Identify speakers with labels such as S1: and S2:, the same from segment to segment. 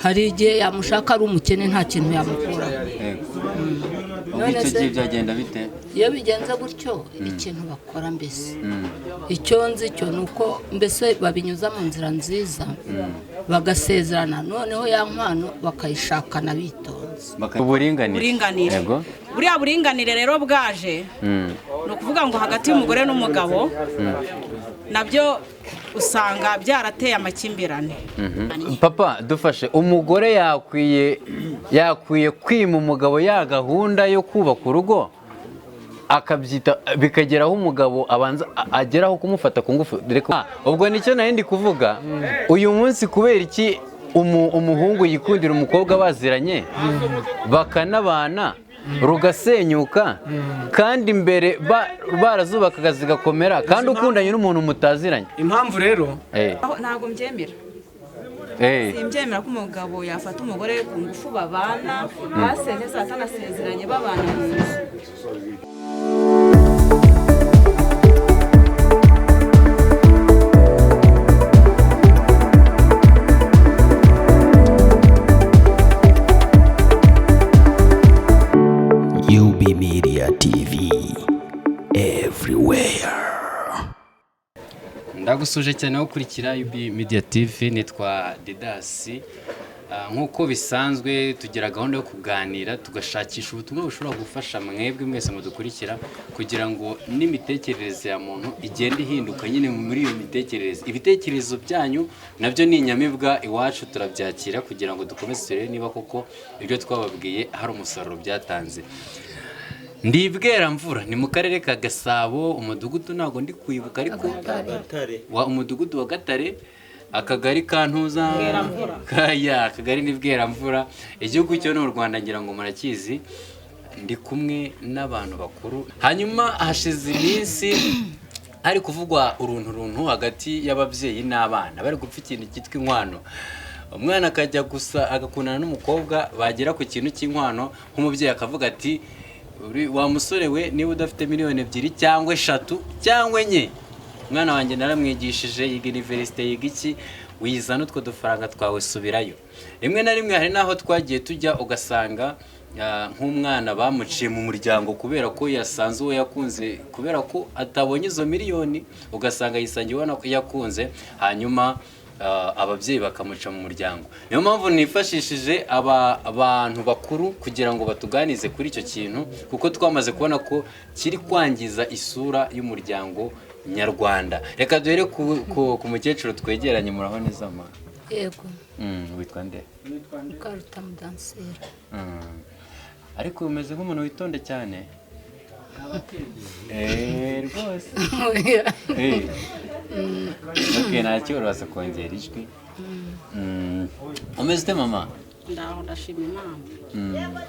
S1: Hari igihe yamushaka ari umukene, nta kintu yamukuraho.
S2: Ubwo
S1: None
S2: icyo
S1: se-
S2: gihe byagenda bite?
S1: Iyo bigenze gutyo, ikintu bakora, mbese icyo nzi cyo ni uko mbese babinyuza mu nzira nziza, bagasezerana, noneho ya nkwano bakayishakana bitonze.
S2: Uburinganire.
S3: Uburinganire.
S2: Yego.
S3: Buriya buringanire rero bwaje, ni ukuvuga ngo hagati y'umugore n'umugabo nabyo usanga byarateye amakimbirane.
S2: Papa, dufashe, umugore yakwiye kwima umugabo ya gahunda yo kubaka urugo, akabyita bikageraho umugabo abanza ageraho kumufata ku ngufu. Dore ko ubwo nicyo nari ndi kuvuga uyu munsi. Kubera iki umuhungu yikundira umukobwa baziranye, bakanabana, rugasenyuka, kandi mbere barazubakaga zigakomera, kandi ukundanye n'umuntu mutaziranye?
S4: Impamvu rero
S5: Aho ntabwo mbyemera. Simbyemera ko umugabo yafata umugore ku ngufu, babana basenze, batanasezeranye, babana mu nzu.
S6: UB Media TV everywhere.
S2: Ndagusuje cyane wo gukurikira UB Media TV, nitwa Didasi. Nk'uko bisanzwe tugira gahunda yo kuganira, tugashakisha ubutumwa bushobora gufasha mwebwe mwese mudukurikira, kugira ngo n'imitekerereze ya muntu igende ihinduka nyine muri iyo mitekerereze. Ibitekerezo byanyu nabyo ni inyamibwa iwacu, turabyakira kugira ngo dukomeze turebe niba koko ibyo twababwiye hari umusaruro byatanze. Ndi Bweramvura, ni mu karere ka Gasabo, umudugudu ntabwo ndi kwibuka, ariko wa umudugudu wa Gatare, akagari ka Ntuza kaya, akagari ni Bweramvura, igihugu cyo ni u Rwanda, ngira ngo murakizi. Ndi kumwe n'abantu bakuru. Hanyuma hashize iminsi hari kuvugwa uruntu runtu hagati y'ababyeyi n'abana bari gupfa ikintu cyitwa inkwano. Umwana akajya gusa agakundana n'umukobwa, bagera ku kintu cy'inkwano, nk'umubyeyi akavuga ati: "Uri wa musore we, niba udafite miliyoni 2 cyangwa 3 cyangwa 4, umwana wanjye naramwigishije, yiga iniverisite, yiga iki, wizana utwo dufaranga twawe, subirayo." Rimwe na rimwe hari n'aho twagiye tujya ugasanga nk'umwana bamuciye mu muryango kubera ko yasanze uwo yakunze, kubera ko atabonye izo miliyoni, ugasanga yisangiye uwo yakunze, hanyuma ababyeyi bakamuca mu muryango. Niyo mpamvu nifashishije aba bantu bakuru kugira ngo batuganize kuri icyo kintu, kuko twamaze kubona ko kiri kwangiza isura y'umuryango nyarwanda. Reka duhere ku mukecuru twegeranye. Muraho neza, ma?
S1: Yego.
S2: Witwa nde?
S1: Mukarutamu Dansera.
S2: Ariko umeze nk'umuntu witonda cyane rwose. Okay, ntacyo, uraza kongera ijwi. Umeze ute, mama?
S3: Ndaho, ndashima Imana.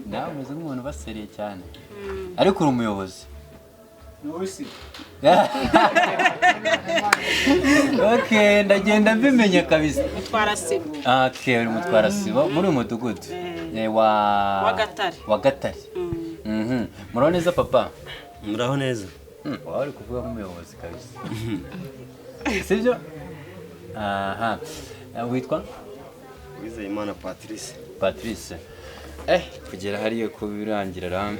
S2: Nawe umeze nk'umuntu ubaseriye cyane, ariko uri umuyobozi. Okay, ndagenda mbimenya kabisa.
S3: Mutwara sibo.
S2: Okay, uri mutwara sibo muri uyu mudugudu wa
S3: Wa Gatare.
S2: Wa Gatare. Muraho neza, papa?
S7: Muraho neza.
S2: Waba uri kuvuga nk'umuyobozi kabisa, sibyo? Aha. Witwa?
S7: Wizeyimana Patrice.
S2: Patrice. Kugera hariya ko birangira ra.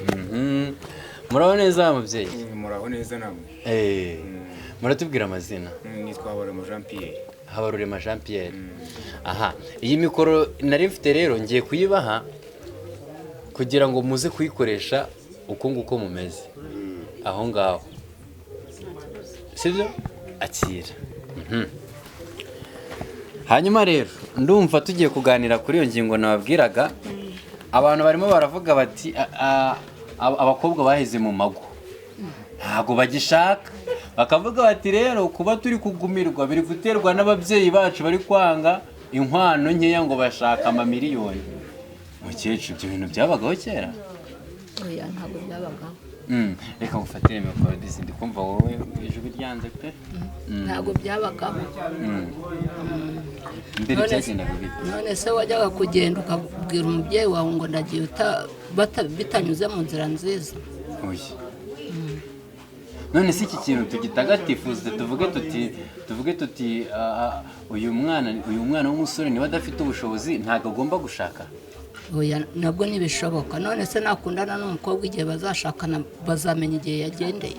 S2: Muraho neza, mubyeyi?
S4: Muraho neza namwe.
S2: Muratubwira amazina?
S4: Nitwa Habarurema Jean Pierre.
S2: Habarurema Jean Pierre. Aha, iyi mikoro nari mfite rero ngiye kuyibaha kugira ngo muze kuyikoresha uko nguko mumeze aho ngaho, sibyo? Akira. Hanyuma rero ndumva tugiye kuganira kuri iyo ngingo nababwiraga. Abantu barimo baravuga bati abakobwa baheze mu mago, ntabwo bagishaka. Bakavuga bati rero kuba turi kugumirwa biri guterwa n'ababyeyi bacu bari kwanga inkwano nkeya ngo bashaka amamiliyoni. Mukecuru, ibyo bintu byabagaho kera?
S1: Oya, ntabwo byabagaho.
S2: Reka ngufatire mikoro disi, ndi kumva wowe ijwi ryanze pe.
S1: Ntabwo byabagaho.
S2: Mbere byagendaga bite?
S1: None se wajyaga kugenda ukabwira umubyeyi wawe ngo ndagiye bitanyuze mu nzira nziza?
S2: Oya. None se iki kintu tugitagatifuze, tuvuge tuti uyu mwana w'umusore niba adafite ubushobozi ntabwo agomba gushaka?
S1: Oya, nabwo ntibishoboka. None se nakundana n'umukobwa, igihe bazashakana bazamenya igihe yagendeye?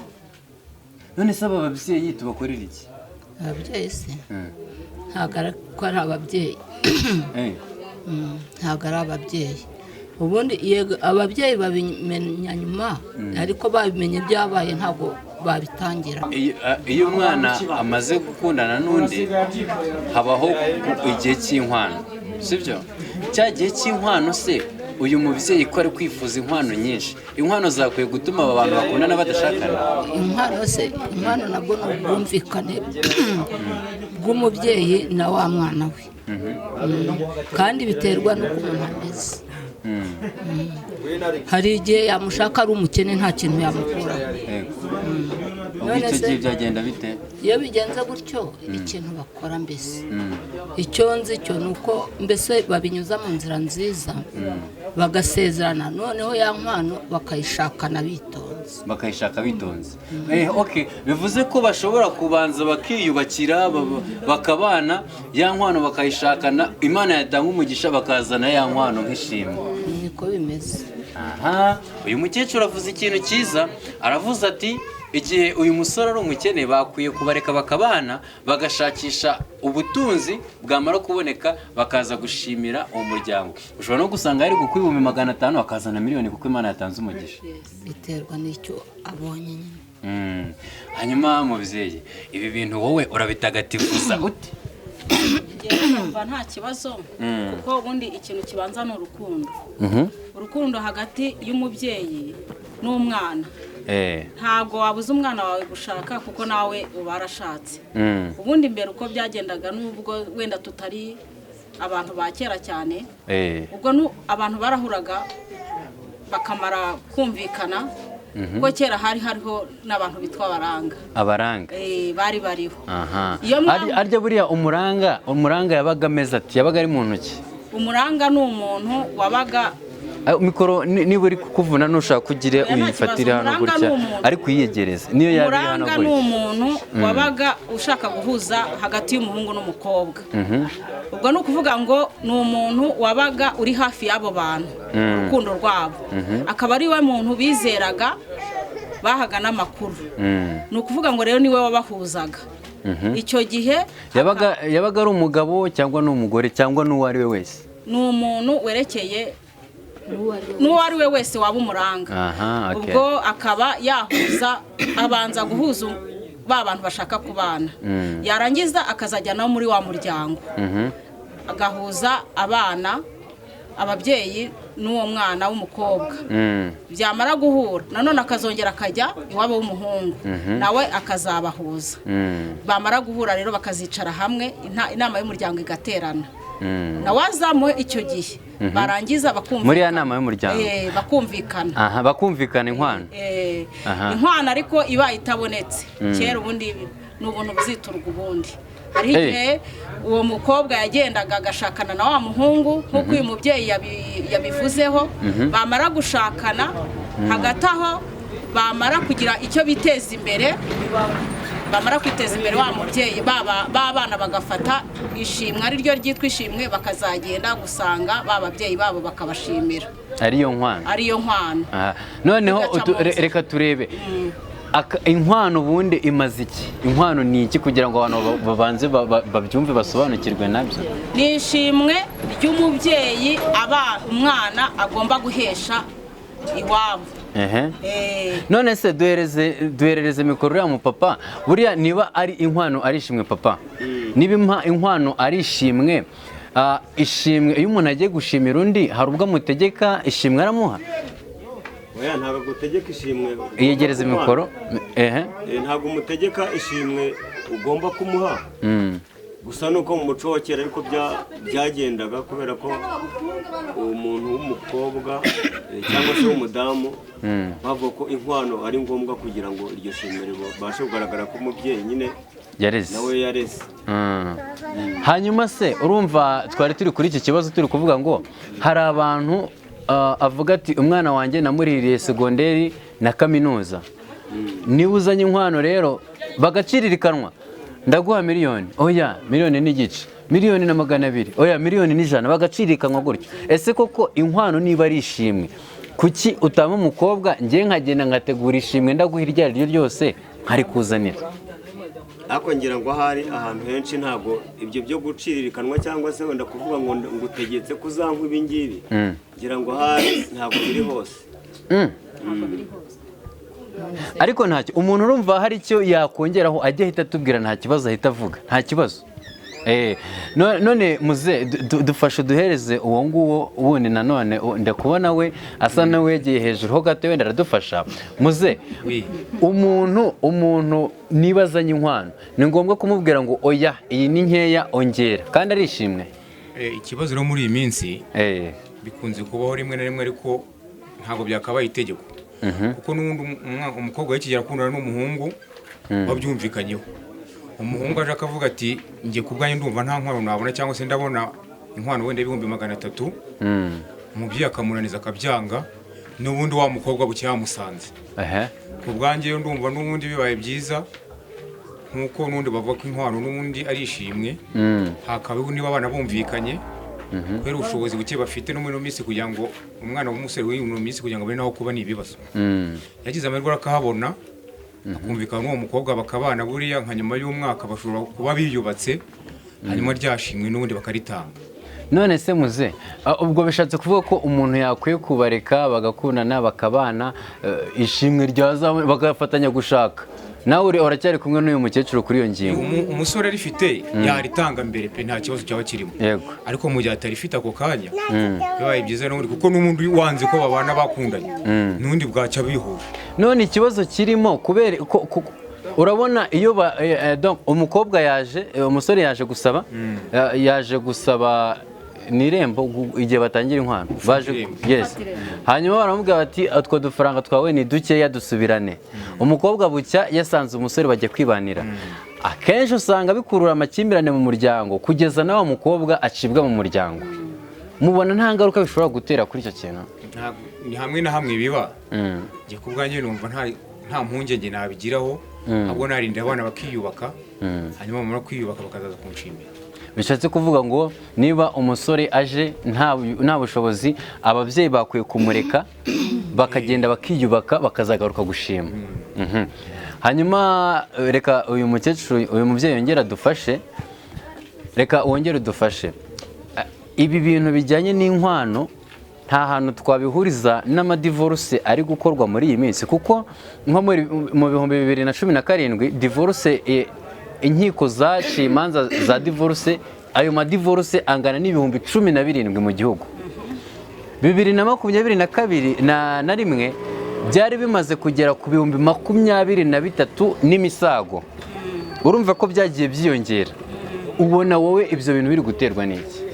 S2: None se aba babyeyi tubakorera iki?
S1: Ababyeyi se, ntabwo ari ko ari ababyeyi. Ntabwo ari ababyeyi. Ubundi yego, ababyeyi babimenya nyuma, ariko babimenye byabaye, ntabwo babitangira.
S2: Iyo umwana amaze gukundana n'undi, habaho igihe cy'inkwano, sibyo? Cya gihe cy'inkwano se, uyu mubyeyi ko ari kwifuza inkwano nyinshi, inkwano zakwiye gutuma aba bantu bakundana badashakana?
S1: Inkwano se, inkwano nabwo ni ubwumvikane bw'umubyeyi na wa mwana we. Kandi biterwa n'uko umuntu ameze. Hari igihe yamushaka ari umukene, nta kintu yamukuraho.
S2: Ubwo
S1: None
S2: icyo
S1: se-
S2: gihe byagenda bite?
S1: Iyo bigenze gutyo, ikintu bakora mbese, icyo nzi cyo ni uko mbese babinyuza mu nzira nziza, bagasezerana, noneho ya nkwano bakayishakana bitonze.
S2: Bakayishaka bitonze. Okay, bivuze ko bashobora kubanza bakiyubakira, bakabana, ya nkwano bakayishakana, Imana yatanga umugisha bakazana ya nkwano nk'ishimwe.
S1: Niko bimeze.
S2: Aha uyu mukecuru avuze ikintu cyiza, aravuze ati igihe uyu musore ari umukene bakwiye kubareka bakabana, bagashakisha ubutunzi, bwamara kuboneka bakaza gushimira uwo muryango. Ushobora no gusanga yari gukwa 500,000, akazana miliyoni kuko Imana yatanze umugisha.
S1: Biterwa n'icyo abonye nyine.
S2: Hanyuma mubyeyi, ibi bintu wowe urabitagatifuza ute?
S3: Njyewe numva nta kibazo, kuko ubundi ikintu kibanza ni urukundo, urukundo hagati y'umubyeyi n'umwana. Ntabwo wabuza umwana wawe gushaka kuko nawe uba warashatse. Ubundi mbere uko byagendaga, nubwo wenda tutari abantu ba kera cyane, ubwo abantu barahuraga bakamara kumvikana, kuko kera hari hariho n'abantu bitwa abaranga.
S2: Abaranga.
S3: Bari bariho. Iyo
S2: Arya buriya umuranga yabaga ameze ati, yabaga ari mu ntoki?
S3: Umuranga ni umuntu wabaga
S2: Mikoro niba uri kukuvuna, nushaka ugire
S3: Oya, nta
S2: uyifatire
S3: kibazo.
S2: hano
S3: Umuranga
S2: gutya,
S3: ni umuntu.
S2: ariko uyiyegereze niyo yaba iri hano
S3: Umuranga ni
S2: gutya.
S3: umuntu wabaga ushaka guhuza hagati y'umuhungu n'umukobwa. Ubwo ni ukuvuga ngo ni umuntu wabaga uri hafi y'abo bantu, urukundo rwabo, akaba ari we muntu bizeraga, bahaga n'amakuru. Ni ukuvuga ngo rero niwe wabahuzaga icyo gihe.
S2: Yabaga ari umugabo cyangwa ni umugore cyangwa n'uwo ari we wese?
S3: Ni umuntu werekeye n'uwo ari we wese waba umuranga. Ubwo akaba yahuza, abanza guhuza ba bantu bashaka kubana, yarangiza akazajya no muri wa muryango, agahuza abana, ababyeyi n'uwo mwana w'umukobwa. Byamara guhura, nanone akazongera akajya iwabo w'umuhungu, nawe akazabahuza. Bamara guhura rero bakazicara hamwe, inama y'umuryango igaterana, nawe azamo icyo gihe, barangiza bakumvikana.
S2: Muri ya nama y'umuryango?
S3: Bakumvikana.
S2: Aha, bakumvikana inkwano.
S3: Inkwano ariko ibaye itabonetse, kera ubundi ni ubuntu buziturwa. Ubundi hariho igihe uwo mukobwa yagendaga agashakana na wa muhungu nk'uko uyu mubyeyi yabivuzeho, bamara gushakana, hagati aho bamara kugira icyo biteza imbere, bamara kwiteza imbere, wa mubyeyi b'abana bagafata ishimwe, ari ryo ryitwa ishimwe, bakazagenda gusanga ba babyeyi babo bakabashimira.
S2: Ariyo nkwano.
S3: Ariyo nkwano.
S2: Aha. Noneho
S3: Bigaca mu nzira.
S2: Reka turebe inkwano ubundi imaze iki? Inkwano ni iki, kugira ngo abantu babanze babyumve, basobanukirwe nabyo?
S3: Ni ishimwe ry'umubyeyi aba umwana agomba guhesha iwabo.
S2: None se duherereze mikoro uriya mupapa. Buriya niba ari inkwano ari ishimwe, papa, niba inkwano ari ishimwe, ishimwe iyo umuntu agiye gushimira undi, hari ubwo amutegeka ishimwe aramuha?
S7: Oya, ntabwo agutegeka ishimwe.
S2: Yegereza mikoro, ehe.
S7: Ntabwo umutegeka ishimwe ugomba kumuha. Gusa nuko mu muco wa kera ariko byagendaga, kubera ko umuntu w'umukobwa cyangwa se w'umudamu bavuga ko inkwano ari ngombwa kugira ngo iryo shimwe ribashe kugaragara ko umubyeyi nyine
S2: yareze.
S7: Nawe yareze.
S2: Hanyuma se urumva twari turi kuri iki kibazo, turi kuvuga ngo hari abantu avuga ati umwana wanjye namurihiriye segonderi na kaminuza. Niba uzanye inkwano rero bagaciririkanwa, ndaguha miliyoni, oya miliyoni n'igice, miliyoni na 200, oya miliyoni n'ijana, bagacirikanwa gutyo. Ese koko inkwano niba ari ishimwe, kuki utama umukobwa, njye nkagenda ngategura ishimwe, ndaguha iryo ari ryo ryose nkarikuzanira?
S7: Ariko ngira ngo ahari ahantu henshi ntabwo ibyo byo guciririkanwa cyangwa se wenda kuvuga ngo ngutegetse kuzankwa ibi ngibi, ngira ngo ahari ntabwo biri hose.
S2: Ariko ntacyo, umuntu urumva hari icyo yakongeraho ajya ahita atubwira, nta kibazo, ahita avuga, nta kibazo. None muze dufashe duhereze uwo nguwo wundi nanone, ndakubona we asa n'uwegeye hejuru ho gato, wenda aradufasha. Muze, umuntu niba azanye inkwano, ni ngombwa kumubwira ngo oya iyi ni nkeya ongera, kandi arishimwe?
S4: Ikibazo rero muri iyi minsi bikunze kubaho rimwe na rimwe, ariko ntabwo byakabaye itegeko, kuko n'ubundi umukobwa w'ikigero akundana n'umuhungu babyumvikanyeho, umuhungu aje akavuga ati njye ku bwanjye ndumva nta nkwano nabona, cyangwa se ndabona inkwano wenda 300,000, umubyeyi akamunaniza akabyanga, n'ubundi wa mukobwa bucya yamusanze. Ku bwanjye yo ndumva n'ubundi bibaye byiza, nk'uko n'ubundi bavuga ko inkwano n'ubundi ari ishimwe, hakabaho niba abana bumvikanye, kubera ubushobozi buke bafite no muri ino minsi, kugira ngo umwana w'umusore w'ino minsi kugira ngo abone naho kuba ni ibibazo, yagize amahirwe akahabona, akumvikana n'uwo mukobwa bakabana, buriya nka nyuma y'umwaka bashobora kuba biyubatse, hanyuma ryashimwe n'ubundi bakaritanga.
S2: None se muze, ubwo bishatse kuvuga ko umuntu yakwiye kubareka bagakundana bakabana, ishimwe ryaza bagafatanya gushaka? Nawe uracyari kumwe n'uyu mukecuru kuri iyo ngingo?
S4: Umusore arifite yaritanga mbere pe, nta kibazo cyaba kirimo, ariko mu gihe atarifite ako kanya bibaye byiza n'ubundi, kuko n'ubundi wanze ko babana bakundanye n'ubundi bwacya bihuje.
S2: None ikibazo kirimo kubera urabona iyo umukobwa yaje, umusore yaje gusaba, yaje gusaba ni irembo igihe batangira inkwano baje, yes, hanyuma baramubwira bati utwo dufaranga twawe ni dukeya dusubirane. Umukobwa bucya yasanze umusore bajya kwibanira. Akenshi usanga bikurura amakimbirane mu muryango, kugeza nawe mukobwa acibwa mu muryango. Mubona nta ngaruka bishobora gutera kuri icyo kintu?
S4: Ni hamwe na hamwe biba. Njye ku bwanjye numva nta mpungenge nabigiraho, ahubwo narinda abana bakiyubaka, hanyuma bamara kwiyubaka bakazaza kunshimira.
S2: Bishatse kuvuga ngo niba umusore aje nta bushobozi, ababyeyi bakwiye kumureka bakagenda bakiyubaka bakazagaruka gushima. Hanyuma reka uyu mukecuru, uyu mubyeyi yongera dufashe, reka wongere udufashe. Ibi bintu bijyanye n'inkwano nta hantu twabihuriza n'amadivorce ari gukorwa muri iyi minsi, kuko nko mu 2017 divorce, inkiko zaciye imanza za divorce, ayo madivorce angana n'17,000 mu gihugu. 2022 na rimwe byari bimaze kugera ku 23,000 n'imisago. Urumva ko byagiye byiyongera. Ubona wowe ibyo bintu biri guterwa n'iki?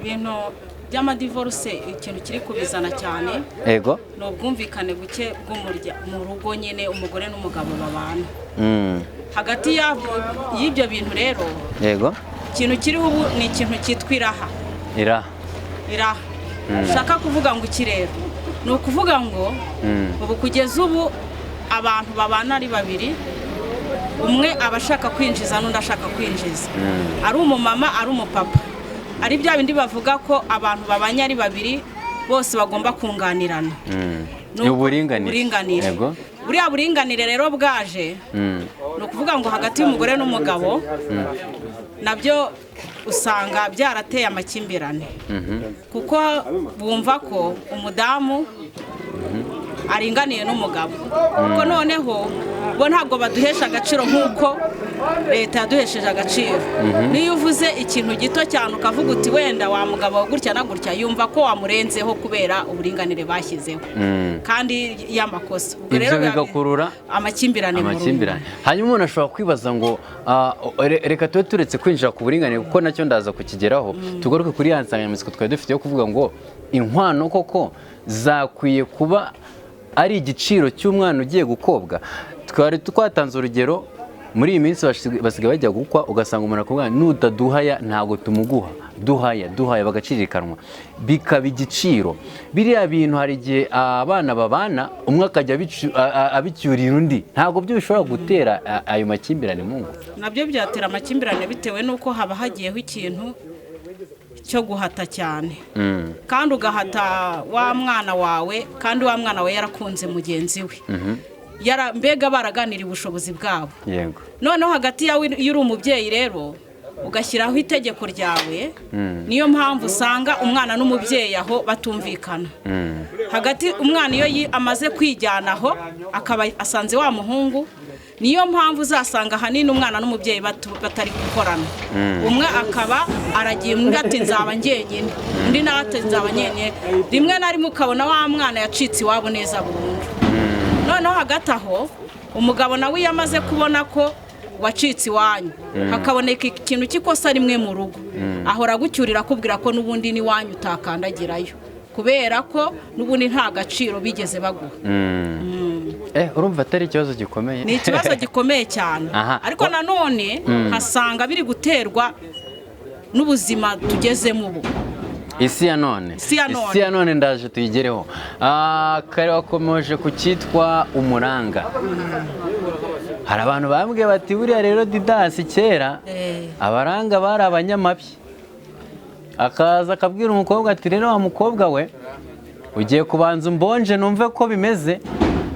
S3: Ibintu by'amadivorce ikintu kiri kubizana cyane,
S2: yego,
S3: ni ubwumvikane buke mu rugo nyine, umugore n'umugabo babana. Hagati y'ibyo bintu rero,
S2: yego,
S3: ikintu kiriho ubu ni ikintu cyitwa iraha. Iraha ushaka kuvuga ngo iki rero? Ni ukuvuga ngo ubu kugeza ubu abantu babana ari babiri, umwe aba ashaka kwinjiza n'undi ashaka kwinjiza, ari umumama ari umupapa, ari bya bindi bavuga ko abantu babanye ari babiri bose bagomba kunganirana.
S2: Uburinganire.
S3: Buriya buringanire rero bwaje, ni ukuvuga ngo hagati y'umugore n'umugabo nabyo usanga byarateye amakimbirane, kuko bumva ko umudamu aringaniye n'umugabo, kuko noneho bo ntabwo baduhesha agaciro nk'uko leta yaduhesheje agaciro. Niyo uvuze ikintu gito cyane ukavuga uti wenda wa mugabo gutya na gutya, yumva ko wamurenzeho kubera uburinganire bashyizeho kandi y'amakosa.
S2: Ibyo bigakurura
S3: amakimbirane mu rugo.
S2: Hanyuma umuntu ashobora kwibaza ngo reka tube turetse kwinjira ku buringanire, kuko nacyo ndaza kukigeraho, tugaruke kuri ya nsanganyamatsiko twari dufite yo kuvuga ngo inkwano koko zakwiye kuba ari igiciro cy'umwana ugiye gukobwa. Twari twatanze urugero Muri iyi minsi basigaye bajya gukwa, ugasanga umuntu akubwira nutaduhaya ntabwo tumuguha, duhaya duhaya, bagacirikanwa bikaba igiciro. Biriya bintu hari igihe abana babana umwe akajya abicyurira undi, ntabwo byo bishobora gutera ayo makimbirane mu ngo?
S3: Nabyo byatera amakimbirane bitewe n'uko haba hagiyeho ikintu cyo guhata cyane, kandi ugahata wa mwana wawe, kandi wa mwana we yarakunze mugenzi we, mbega baraganiriye ubushobozi bwabo. Noneho hagati yawe iyo uri umubyeyi rero ugashyiraho itegeko ryawe, niyo mpamvu usanga umwana n'umubyeyi aho batumvikana. Hagati umwana iyo amaze kwijyana aho akaba asanze wa muhungu, niyo mpamvu uzasanga ahanini umwana n'umubyeyi batari gukorana. Umwe akaba aragiye, undi ati nzaba njyenyine, undi nawe ati nzaba njyenyine. Rimwe na rimwe ukabona wa mwana yacitse iwabo neza burundu. Noneho hagati aho umugabo nawe iyo amaze kubona ko wacitse iwanyu, hakaboneka ikintu cy'ikosa rimwe mu rugo, ahora agucyurira akubwira ko n'ubundi n'iwanyu utakandagirayo, kubera ko n'ubundi nta gaciro bigeze baguha.
S2: Urumva atari ikibazo gikomeye?
S3: Ni ikibazo gikomeye cyane, ariko nanone hasanga biri guterwa n'ubuzima tugezemo ubu.
S2: Isi ya none, isi ya none ndaje tuyigereho. Kare wakomeje ku cyitwa umuranga. Hari abantu bambwiye bati buriya rero Didasi kera abaranga bari abanyamabi, akaza akabwira umukobwa ati rero wa mukobwa we ugiye kubanza umbonje numve ko bimeze,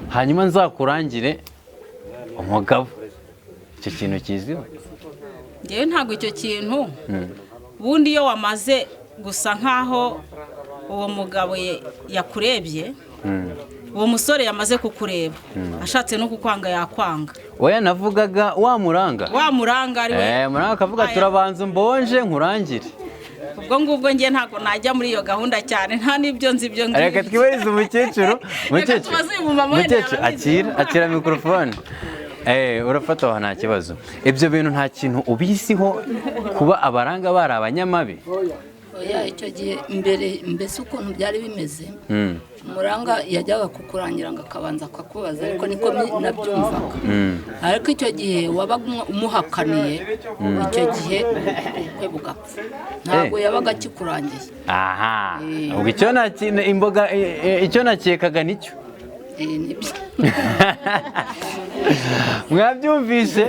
S2: hanyuma nzakurangire umugabo. Icyo kintu kiziho?
S3: Ngewe ntabwo icyo kintu, ubundi iyo wamaze gusa nkaho uwo mugabo yakurebye, uwo musore yamaze kukureba, ashatse no kukwanga yakwanga.
S2: Oya, navugaga wa muranga.
S3: Wa muranga ari we.
S2: Muranga akavuga turabanza umbonje nkurangire.
S3: Ubwo ngubwo ngiye ntabwo najya muri iyo gahunda cyane, nta n'ibyo nzi ibyo ngibyo.
S2: Reka twibarize umukecuru. Mukecuru akira mikrofone. Urafata aho nta kibazo. Ibyo bintu nta kintu ubisiho kuba abaranga bari abanyamabi?
S1: Oya, icyo gihe mbere mbese ukuntu byari bimeze, umuranga yajyaga kukurangira ngo akabanza akakubaza, ariko niko nabyumvaga. Ariko icyo gihe wabaga umuhakaniye, icyo gihe ubukwe bugapfa, ntabwo yabaga akikurangiye.
S2: Aha, ubwo icyo nakekaga nicyo. Mwabyumvise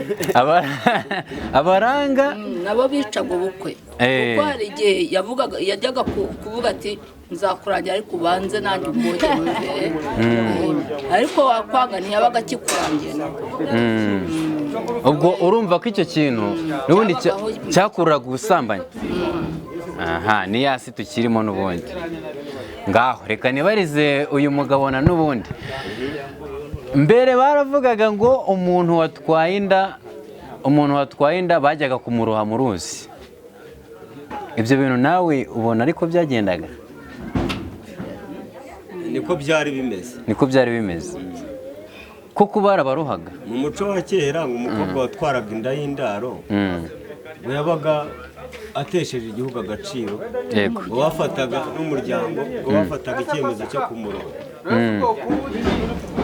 S2: abaranga
S1: nabo bicaga ubukwe, kuko hari igihe yavugaga, yajyaga kuvuga ati nzakurangira ariko ubanze nanjye umbonye, ariko wakwanga ntiyabaga akikurangiye.
S2: Ubwo urumva ko icyo kintu n'ubundi cyakururaga ubusambanyi. Aha ni yasi tukirimo n'ubundi. Ngaho reka nibarize uyu mugabo na n'ubundi. Mbere baravugaga ngo umuntu watwaye inda bajyaga kumuroha mu ruzi. Ibyo bintu nawe ubona ariko byagendaga?
S7: Niko byari bimeze.
S2: Niko byari bimeze. Kuko barabarohaga.
S7: Mu muco wa kera ngo umukobwa watwaraga inda y'indaro ngo yabaga atesheje igihugu agaciro, ngo bafataga n'umuryango, ngo bafataga icyemezo cyo kumuroha.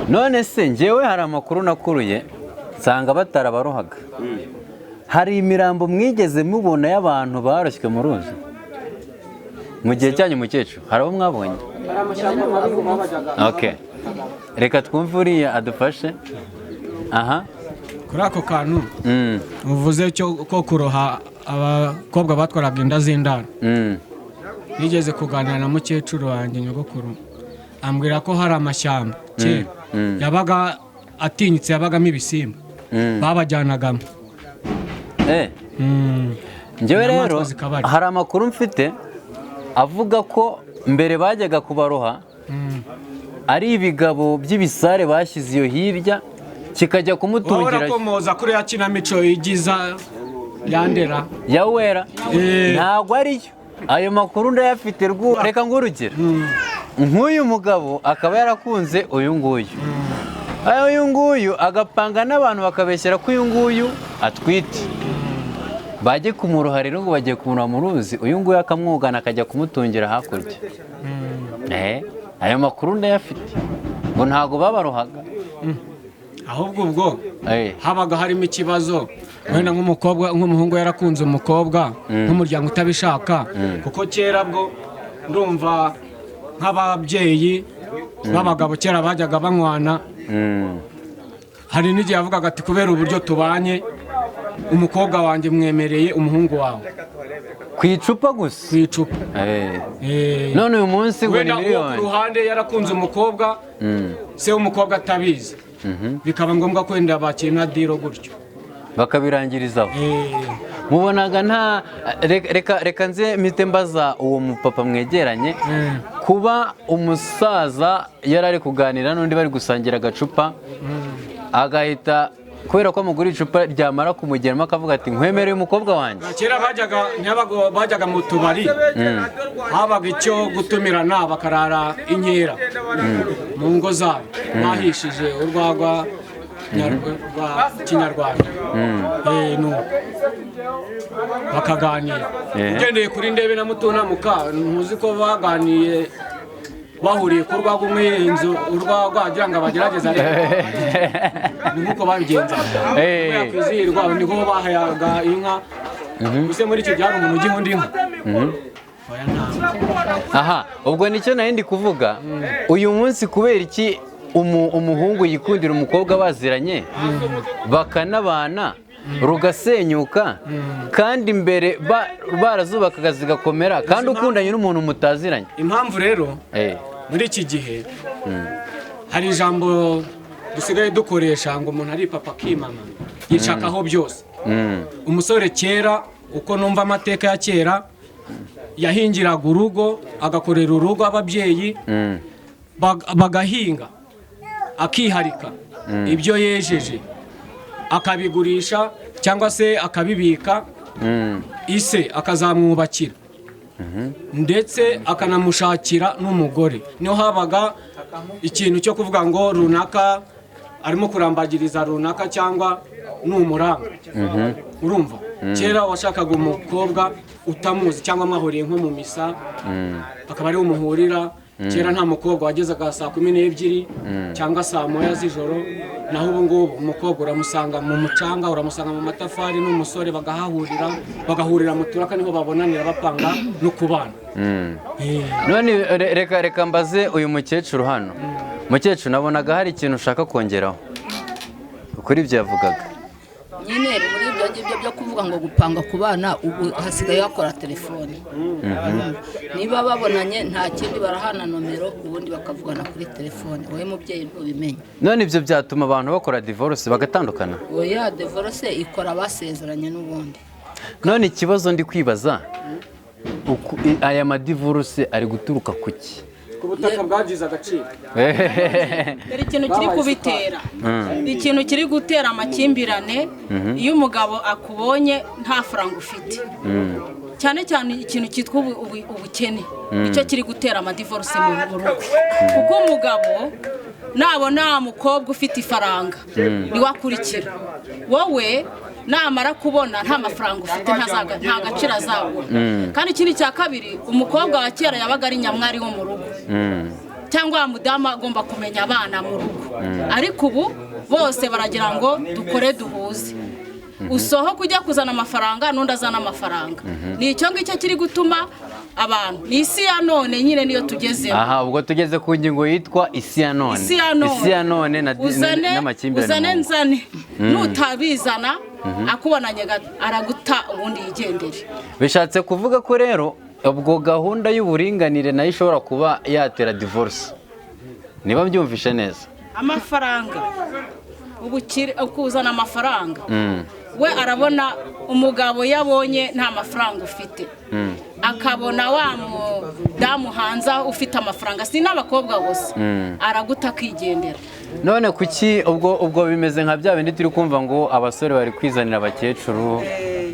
S2: None se njyewe hari amakuru nakuruye nsanga batarabarohaga. Hari imirambo mwigeze mubona y'abantu baroshywe mu ruzi mu gihe cyanyu mukecuru? Hari abo mwabonye? Okay, reka twumve uriya adufashe. Aha,
S8: kuri ako kantu uvuze cyo ko kuroha abakobwa batwaraga inda z'indaro, nigeze kuganira na mukecuru wanjye nyogokuru, ambwira ko hari amashyamba kera yabaga atinyitse, yabagamo ibisimba babajyanagamo.
S2: Njyewe rero hari amakuru mfite avuga ko mbere bajyaga kubaroha ari ibigabo by'ibisare bashyize iyo hirya kikajya kumutungira.
S8: Urakomoza kuri ya kinamico igiza yandera
S2: ya wera, ntabwo ariyo. Ayo makuru ndayafite rwose. Reka ngurugire nk'uyu mugabo akaba yarakunze uyu nguyu, uyu nguyu agapanga n'abantu bakabeshyera ko uyu nguyu atwite, bajye kumuroha rero ngo bagiye kumuroha mu ruzi, uyu nguyu akamwugana akajya kumutungira hakurya. Ayo makuru ndayafite ngo ntabwo babarohaga.
S8: Ahubwo ubwo habaga harimo ikibazo, wenda nk'umukobwa, nk'umuhungu yarakunze umukobwa, nk'umuryango utabishaka, kuko kera bwo ndumva nk'ababyeyi b'abagabo kera bajyaga banywana. Hari n'igihe yavugaga ati kubera uburyo tubanye, umukobwa wanjye mwemereye umuhungu wawe.
S9: Ku icupa gusa?
S8: Ku icupa.
S9: None uyu munsi ngo ni
S8: Wenda uwo ku
S9: miliyoni.
S8: ruhande yarakunze umukobwa, se w'umukobwa atabizi, bikaba ngombwa ko wenda bakina deal gutyo.
S9: Bakabirangirizaho. Mubonaga nta reka nze mpite mbaza uwo mupapa mwegeranye. Kuba umusaza yari ari kuganira n'undi bari gusangira agacupa, agahita kubera ko amugura icupa ryamara kumugeramo akavuga ati nkwemereye umukobwa wanjye.
S8: Kera bajyaga, ntihabaga, bajyaga mu tubari, habaga icyo gutumirana, bakarara inkera mu ngo zabo bahishije urwagwa rwa kinyarwanda. Nuko bakaganira. Ugendeye kuri ndebe na mutunamuka, ntuzi ko baganiye bahuriye ku rwagwa, umwe inzu urwagwa agira ngo abagerageze arebe. Ni nk'uko babigenzaga. Yakwizihirwa niko bahayaga inka. Gusa muri icyo gihe hari umuntu ujya undi inka? Oya, ntabwo.
S9: Aha ubwo nicyo nari ndi kuvuga. Uyu munsi kubera iki umuhungu yikundira umukobwa baziranye bakanabana rugasenyuka, kandi mbere barazubakaga zigakomera, kandi ukundanye n'umuntu mutaziranye?
S8: Impamvu rero, muri iki gihe hari ijambo dusigaye dukoresha ngo umuntu ari papa akimama, yishakaho byose. Umusore kera, uko numva amateka ya kera, yahingiraga urugo, agakorera urugo, ababyeyi bagahinga, akiharika, ibyo yejeje akabigurisha cyangwa se akabibika, ise akazamwubakira, ndetse akanamushakira n'umugore. Niho habaga ikintu cyo kuvuga ngo runaka arimo kurambagiriza runaka cyangwa ni umuranga. Urumva, kera washakaga umukobwa utamuzi cyangwa mwahuriye nko mu misa, akaba ariwe muhurira. Kera nta mukobwa wagezaga 12:00 cyangwa 1:00 z'ijoro. Naho ubu ngubu umukobwa uramusanga mu mucanga, uramusanga mu matafari n'umusore bagahahurira, bagahurira mu turaka, niho babonanira bapanga no kubana.
S9: None reka mbaze uyu mukecuru hano. Mukecuru, nabonaga hari ikintu ushaka kongeraho kuri ibyo yavugaga.
S1: Nyine muri ibyo ngibyo byo kuvuga ngo gupanga ku bana, ubu hasigaye bakora telefone. Niba babonanye nta kindi, barahana nomero, ubundi bakavugana kuri telefone, wowe mubyeyi ntubimenye.
S9: None ibyo byatuma abantu bakora divorce bagatandukana?
S1: Oya, divorce ikora basezeranye n'ubundi.
S9: None ikibazo ndi kwibaza, aya madivorce ari guturuka kuki?
S8: Ku butaka bwagize agaciro.
S3: Dore ikintu kiri kubitera, ikintu kiri gutera amakimbirane: iyo umugabo akubonye nta faranga ufite, cyane cyane ikintu cyitwa ubukene, nicyo kiri gutera amadivorce mu rugo. Kuko umugabo nabona umukobwa ufite ifaranga niwe akurikira. Wowe namara kubona nta mafaranga ufite, nta gaciro azabona. Kandi ikindi cya kabiri, umukobwa wa kera yabaga ari nyamwari wo mu rugo, cyangwa wa mudamu agomba kumenya abana mu rugo. Ariko ubu bose baragira ngo dukore duhuze, usohoke ujya kuzana amafaranga, n'undi azana amafaranga. Ni icyo ngicyo kiri gutuma abantu, ni isi ya none nyine niyo tugezeho.
S9: Aha ubwo tugeze ku ngingo yitwa isi ya none.
S3: Isi ya none.
S9: Isi ya none
S3: Uzane,
S9: n'amakimbirane
S3: uzane,
S9: mu ngo.
S3: Nzane. Nutabizana, akubonanye araguta, ubundi yigendere.
S9: Bishatse kuvuga ko rero ubwo gahunda y'uburinganire nayo ishobora kuba yatera divorce, niba mbyumvishe neza.
S3: Amafaranga, ubukire, kuzana amafaranga. We arabona umugabo yabonye nta mafaranga ufite, akabona wa mudamu hanze ufite amafaranga, si n'abakobwa gusa, araguta akigendera.
S9: None kuki ubwo bimeze nka bya bindi turi kumva ngo abasore bari kwizanira abakecuru,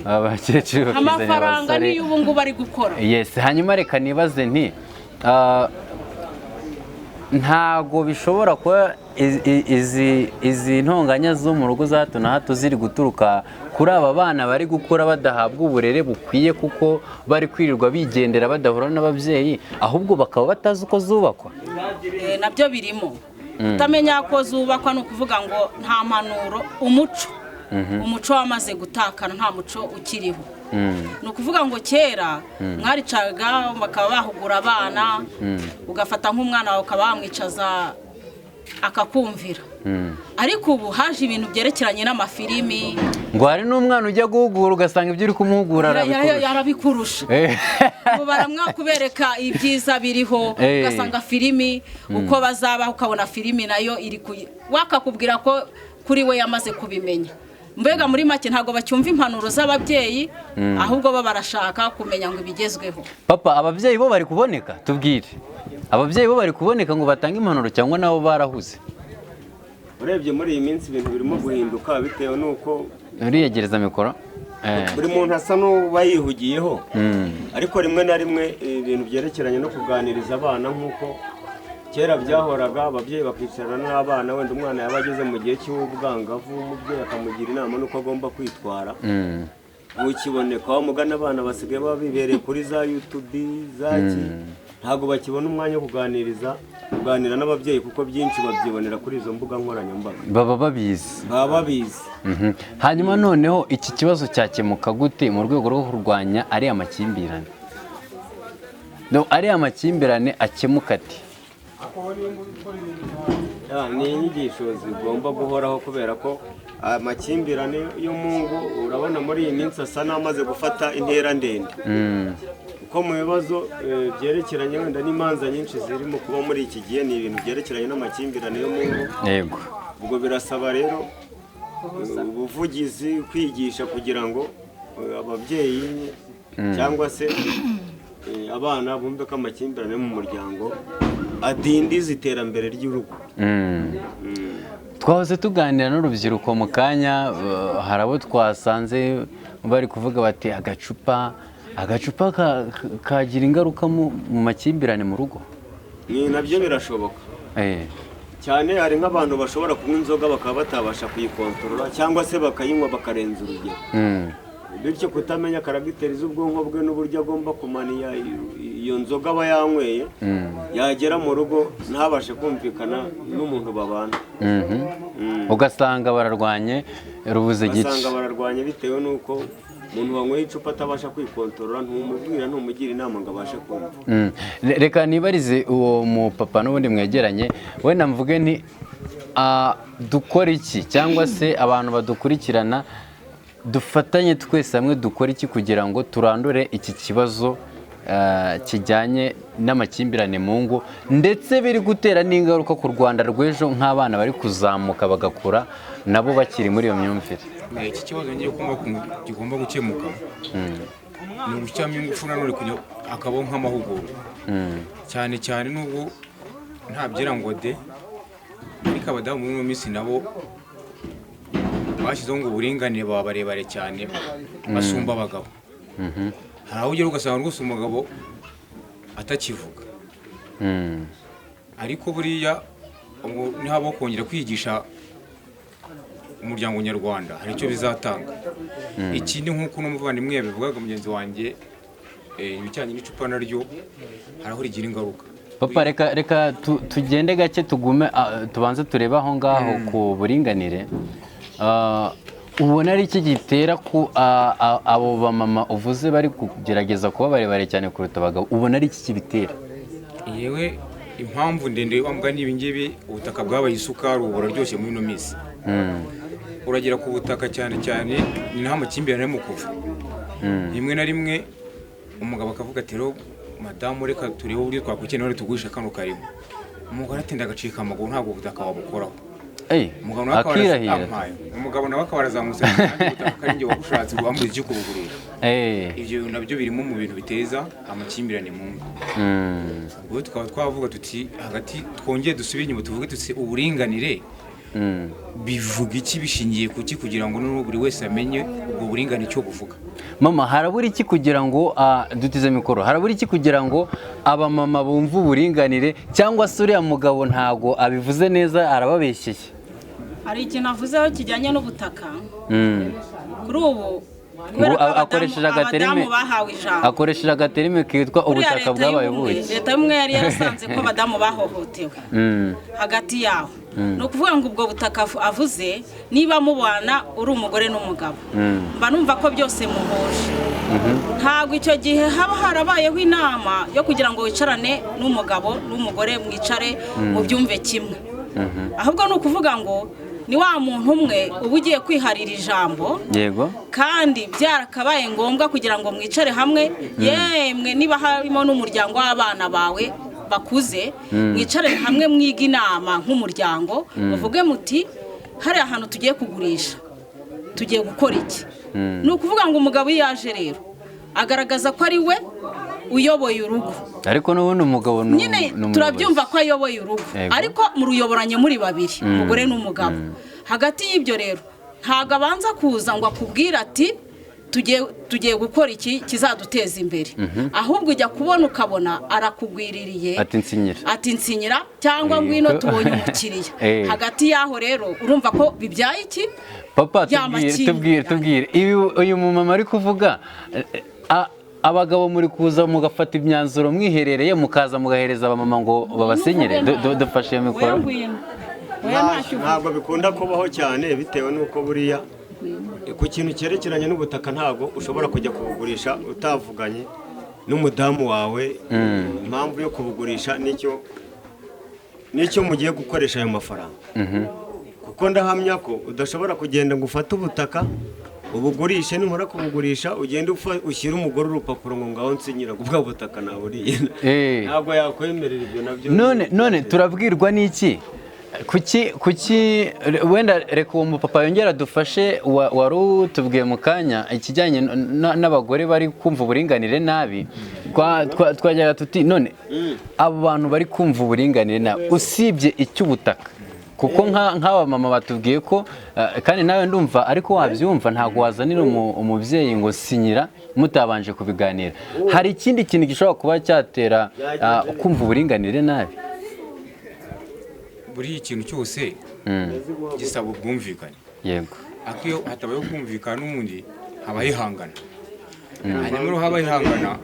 S9: abakecuru bakizanira
S3: Amafaranga
S9: abasore?
S3: Niyo ubu ngubu ari gukora.
S9: Yes. Hanyuma reka nibaze nti ntago bishobora kuba izi ntonganya zo mu rugo za hato na hato ziri guturuka kuri aba bana bari gukura badahabwa uburere bukwiye, kuko bari kwirirwa bigendera badahura n'ababyeyi, ahubwo bakaba batazi uko zubakwa?
S3: Nabyo birimo. Kutamenya ko zubakwa ni ukuvuga ngo nta mpanuro, umuco umuco wamaze gutakara, nta muco ukiriho. Ni ukuvuga ngo kera mwaricaga bakaba bahugura abana, ugafata nk'umwana wawe ukaba wamwicaza akakumvira. Ariko ubu haje ibintu byerekeranye n'amafilimi.
S9: Ngo hari n'umwana ujya guhugura ugasanga ibyo uri kumuhugura
S3: arabikurusha. Ubu baramwakubereka ibyiza biriho, ugasanga filimi uko bazabaho, ukabona filimi nayo iri wakakubwira ko kuri we yamaze kubimenya. Mbega muri make ntabwo bacyumva impanuro z'ababyeyi, ahubwo bo barashaka kumenya ngo ibigezweho.
S9: Papa, ababyeyi bo bari kuboneka, tubwire. Ababyeyi bo bari kuboneka ngo batange impanuro cyangwa nabo barahuze?
S7: Urebye muri iyi minsi ibintu birimo guhinduka bitewe n'uko
S9: uriyegereza mikoro,
S7: buri muntu asa n'uba yihugiyeho, ariko rimwe na rimwe ibintu byerekeranye no kuganiriza abana nk'uko kera byahoraga, ababyeyi bakicarana n'abana, wenda umwana yaba ageze mu gihe cy'ubwangavu umubyeyi akamugira inama n'uko agomba kwitwara. Ukiboneka wa mugana abana basigaye baba bibereye kuri za YouTube zaki, ntabwo bakibona umwanya wo kuganira n'ababyeyi kuko byinshi babyibonera kuri izo mbuga nkoranyambaga.
S9: Baba babizi.
S7: Baba babizi.
S9: Hanyuma noneho iki kibazo cyakemuka gute mu rwego rwo kurwanya ariya makimbirane? No, ariya makimbirane akemuka ati?
S7: Ni inyigisho zigomba guhoraho kubera ko amakimbirane yo mu ngo urabona muri iyi minsi asa n'amaze gufata intera ndende. Kuko mu bibazo byerekeranye wenda n'imanza nyinshi zirimo kuba muri iki gihe ni ibintu byerekeranye n'amakimbirane yo mu ngo.
S9: Yego.
S7: Ubwo birasaba rero ubuvugizi, kwigisha kugira ngo ababyeyi cyangwa se abana bumve ko amakimbirane yo mu muryango adindiza iterambere ry'urugo.
S9: Twahoze tuganira n'urubyiruko mu kanya, hari abo twasanze bari kuvuga bati agacupa kagira ingaruka mu makimbirane mu rugo.
S7: Ni nabyo birashoboka cyane. Hari nk'abantu bashobora kunywa inzoga bakaba batabasha kuyikontorora cyangwa se bakayinywa bakarenza urugero, bityo kutamenya karagiteri z'ubwonko bwe n'uburyo agomba kumaniya iyo nzoga aba yanyweye, yagera mu rugo ntabashe kumvikana n'umuntu babana.
S9: Ugasanga bararwanye rubuze gice.
S7: Ugasanga bararwanye bitewe n'uko umuntu wanyweye icupa atabasha kwikontorora, ntumubwira ntumugira inama ngo abashe kumva.
S9: Reka nibarize uwo mupapa n'ubundi mwegeranye, wenda mvuge nti dukora iki cyangwa se abantu badukurikirana dufatanye twese hamwe dukora iki kugira ngo turandure iki kibazo kijyanye n'amakimbirane mu ngo, ndetse biri gutera n'ingaruka ku Rwanda rw'ejo nk'abana bari kuzamuka bagakura nabo bakiri muri iyo myumvire.
S4: Iki kibazo ngiye kumva kigomba gukemuka ni ugushyiramo ingufu nanone akabaho nk'amahugurwa, cyane cyane nubwo ntabyera ngo de, ariko abadamu muri ino minsi nabo bashyizeho ngo uburinganire baba barebare cyane basumba abagabo. Hari aho ugera ugasanga rwose umugabo atakivuga, ariko buriya nihabaho kongera kwigisha umuryango nyarwanda hari icyo bizatanga. Ikindi nk'uko n'umuvandimwe yabivugaga mugenzi wanjye, ibijyanye n'icupa naryo hari aho rigira ingaruka.
S9: Papa, reka tugende gake, tugume tubanze turebe aho ngaho ku buringanire. Ubona ari iki gitera ku abo bamama uvuze bari kugerageza kuba barebare cyane kuruta abagabo, ubona ari iki kibitera?
S4: Yewe impamvu ndende wambwa n'ibi ngibi, ubutaka bwabaye isukari ubu buraryoshye muri ino minsi. Uragera ku butaka cyane cyane ni naho amakimbirane arimo kuva. Rimwe na rimwe umugabo akavuga ati rero madamu reka turebe uburyo twakwikena none tugurisha kano karimo. Umugore atinda agacika amaguru ntabwo ubutaka wabukoraho. Umugabo nawe akaba arazamutse ubutaka ari njye wabushatse wambuze icyo kubugurisha. Ibyo nabyo birimo mu bintu biteza amakimbirane mu ngo. Ubwo tukaba twavuga tuti hagati twongeye dusubire inyuma tuvuge tuti uburinganire bivuga iki, bishingiye kuki, kugira ngo noneho buri wese amenye ubwo buringanire icyo buvuga.
S9: Mama, harabura iki kugira ngo dutize mikoro, harabura iki kugira ngo abamama bumve uburinganire, cyangwa se uriya mugabo ntago abivuze neza arababeshyeye?
S3: Hari ikintu avuzeho kijyanye n'ubutaka. Kuri ubu Kubera ko
S9: Akoresheje agaterime
S3: abadamu bahawe ijambo.
S9: Akoresheje agaterime kitwa
S3: Buriya
S9: ubutaka
S3: leta
S9: bwabaye
S3: y'ubumwe,
S9: ubuki.
S3: Leta y'ubumwe yari yarasanze ko abadamu bahohotewe hagati yaho. Ni ukuvuga ngo ubwo butaka avuze, niba mubana uri umugore n'umugabo, mba numva ko byose muhuje. Ntabwo icyo gihe haba harabayeho inama yo kugira ngo wicarane n'umugabo n'umugore, mwicare mubyumve kimwe. Ahubwo ni ukuvuga ngo ni wa muntu umwe uba ugiye kwiharira ijambo, kandi byarakabaye ngombwa kugira ngo mwicare hamwe, yemwe niba harimo n'umuryango w'abana bawe bakuze, mwicare hamwe mwige inama nk'umuryango, muvuge muti hariya hantu tugiye kugurisha, tugiye gukora iki. Ni ukuvuga ngo umugabo iyo yaje rero agaragaza ko ari we uyoboye urugo.
S9: Ariko n'ubundi umugabo ni
S3: Nyine
S9: umuyobozi.
S3: turabyumva ko ayoboye urugo, ariko muruyoboranye muri babiri, umugore n'umugabo. Hagati y'ibyo rero ntabwo abanza kuza ngo akubwire ati tugiye gukora iki kizaduteza imbere, ahubwo ujya kubona ukabona arakugwiririye
S9: ati nsinyira,
S3: ati nsinyira cyangwa ngwino tubonye umukiriya. Hagati y'aho rero urumva ko bibyaye iki?
S9: Papa, tubwire tubwire uyu mumama ari kuvuga, abagabo muri kuza mugafata imyanzuro mwiherereye, mukaza mugahereza abamama ngo babasenyere. Dufashe iyo mikoro.
S7: Ntabwo bikunda kubaho cyane, bitewe n'uko buriya ku kintu cyerekeranye n'ubutaka ntabwo ushobora kujya kubugurisha utavuganye n'umudamu wawe impamvu yo kubugurisha n'icyo mugiye gukoresha ayo mafaranga. Kuko ndahamya ko udashobora kugenda ngo ufate ubutaka ubugurishe, numara kubugurisha ugende ushyire umugore urupapuro ngo ngaho nsinyira ubwo butaka naburiye. Ntabwo yakwemerera ibyo nabyo.
S9: None turabwirwa n'iki? Kuki wenda reka uwo mupapa yongera dufashe, wari utubwiye mu kanya ikijyanye n'abagore bari kumva uburinganire nabi. Twajyaga tuti none abo bantu bari kumva uburinganire nabi usibye icy'ubutaka, kuko nk'aba mama batubwiye ko kandi nawe ndumva ariko wabyumva, ntabwo wazanira umubyeyi ngo sinyira mutabanje kubiganira. Hari ikindi kintu gishobora kuba cyatera kumva uburinganire nabi?
S4: Buri ikintu cyose gisaba ubwumvikane.
S9: Yego.
S4: Akiyo hatabaye kumvikana n'undi haba hihangana. Hanyuma haba hihangana,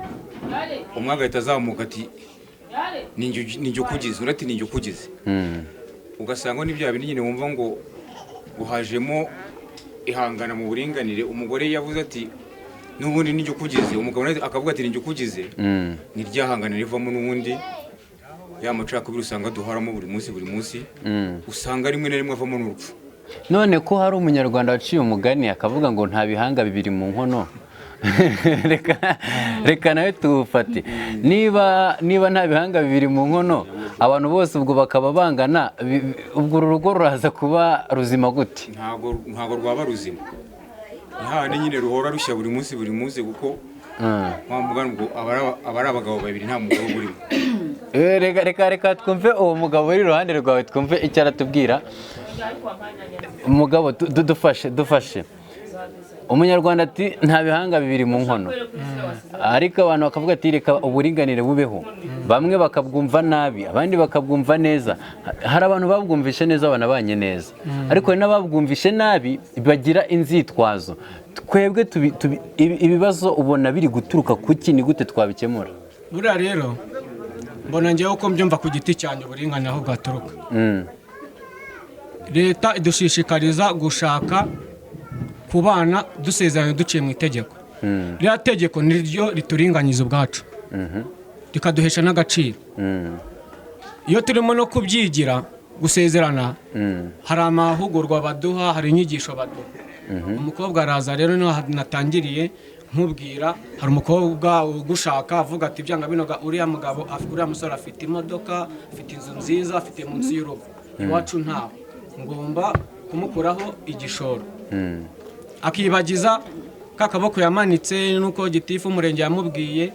S4: umwe agahita azamuka ati ninjye ukugize, undi ati ninjye ukugize. Ugasanga n'ibya bindi nyine wumva ngo uhajemo ihangana mu buringanire. Umugore yavuze ati n'ubundi ninjye ukugize, umugabo akavuga ati ninjye ukugize, ni ryahangana rivamo n'ubundi ya macakubiri usanga duharamo buri munsi buri munsi, usanga rimwe na rimwe avamo n'urupfu.
S9: None ko hari umunyarwanda waciye umugani akavuga ngo nta bihanga bibiri mu nkono, reka nawe tuwufate. Niba nta bihanga bibiri mu nkono, abantu bose ubwo bakaba bangana, ubwo uru rugo ruraza kuba ruzima gute?
S4: Ntabwo rwaba ruzima. Ni nyine ruhora rushya buri munsi buri munsi, kuko ngo aba ari abagabo babiri nta mugabo urimo.
S9: Reka twumve uwo mugabo uri iruhande rwawe, twumve icyo aratubwira. Umugabo dufashe. Umunyarwanda ati nta bihanga bibiri mu nkono, ariko abantu bakavuga ati reka uburinganire bubeho. Bamwe bakabwumva nabi, abandi bakabwumva neza. Hari abantu babwumvishe neza banabanye neza, ariko hari n'ababwumvishe nabi bagira inzitwazo. Twebwe ibibazo ubona biri guturuka kuki, ni gute twabikemura?
S8: Buriya rero mbona ngewe uko mbyumva ku giti cyanjye uburinganire aho bwaturuka. Leta idushishikariza gushaka kubana dusezeranye duciye mu itegeko. Ririya tegeko niryo rituringanyiza ubwacu, rikaduhesha n'agaciro. Iyo turimo no kubyigira gusezerana, hari amahugurwa baduha, hari inyigisho baduha. Umukobwa araza rero niho natangiriye nkubwira, hari umukobwa ugushaka avuga ati byanga binoga uriya mugabo, uriya musore afite imodoka, afite inzu nziza, afite munsi y'urugo, iwacu ntawe, ngomba kumukuraho igishoro. Akibagiza ka kaboko yamanitse nuko gitifu umurenge yamubwiye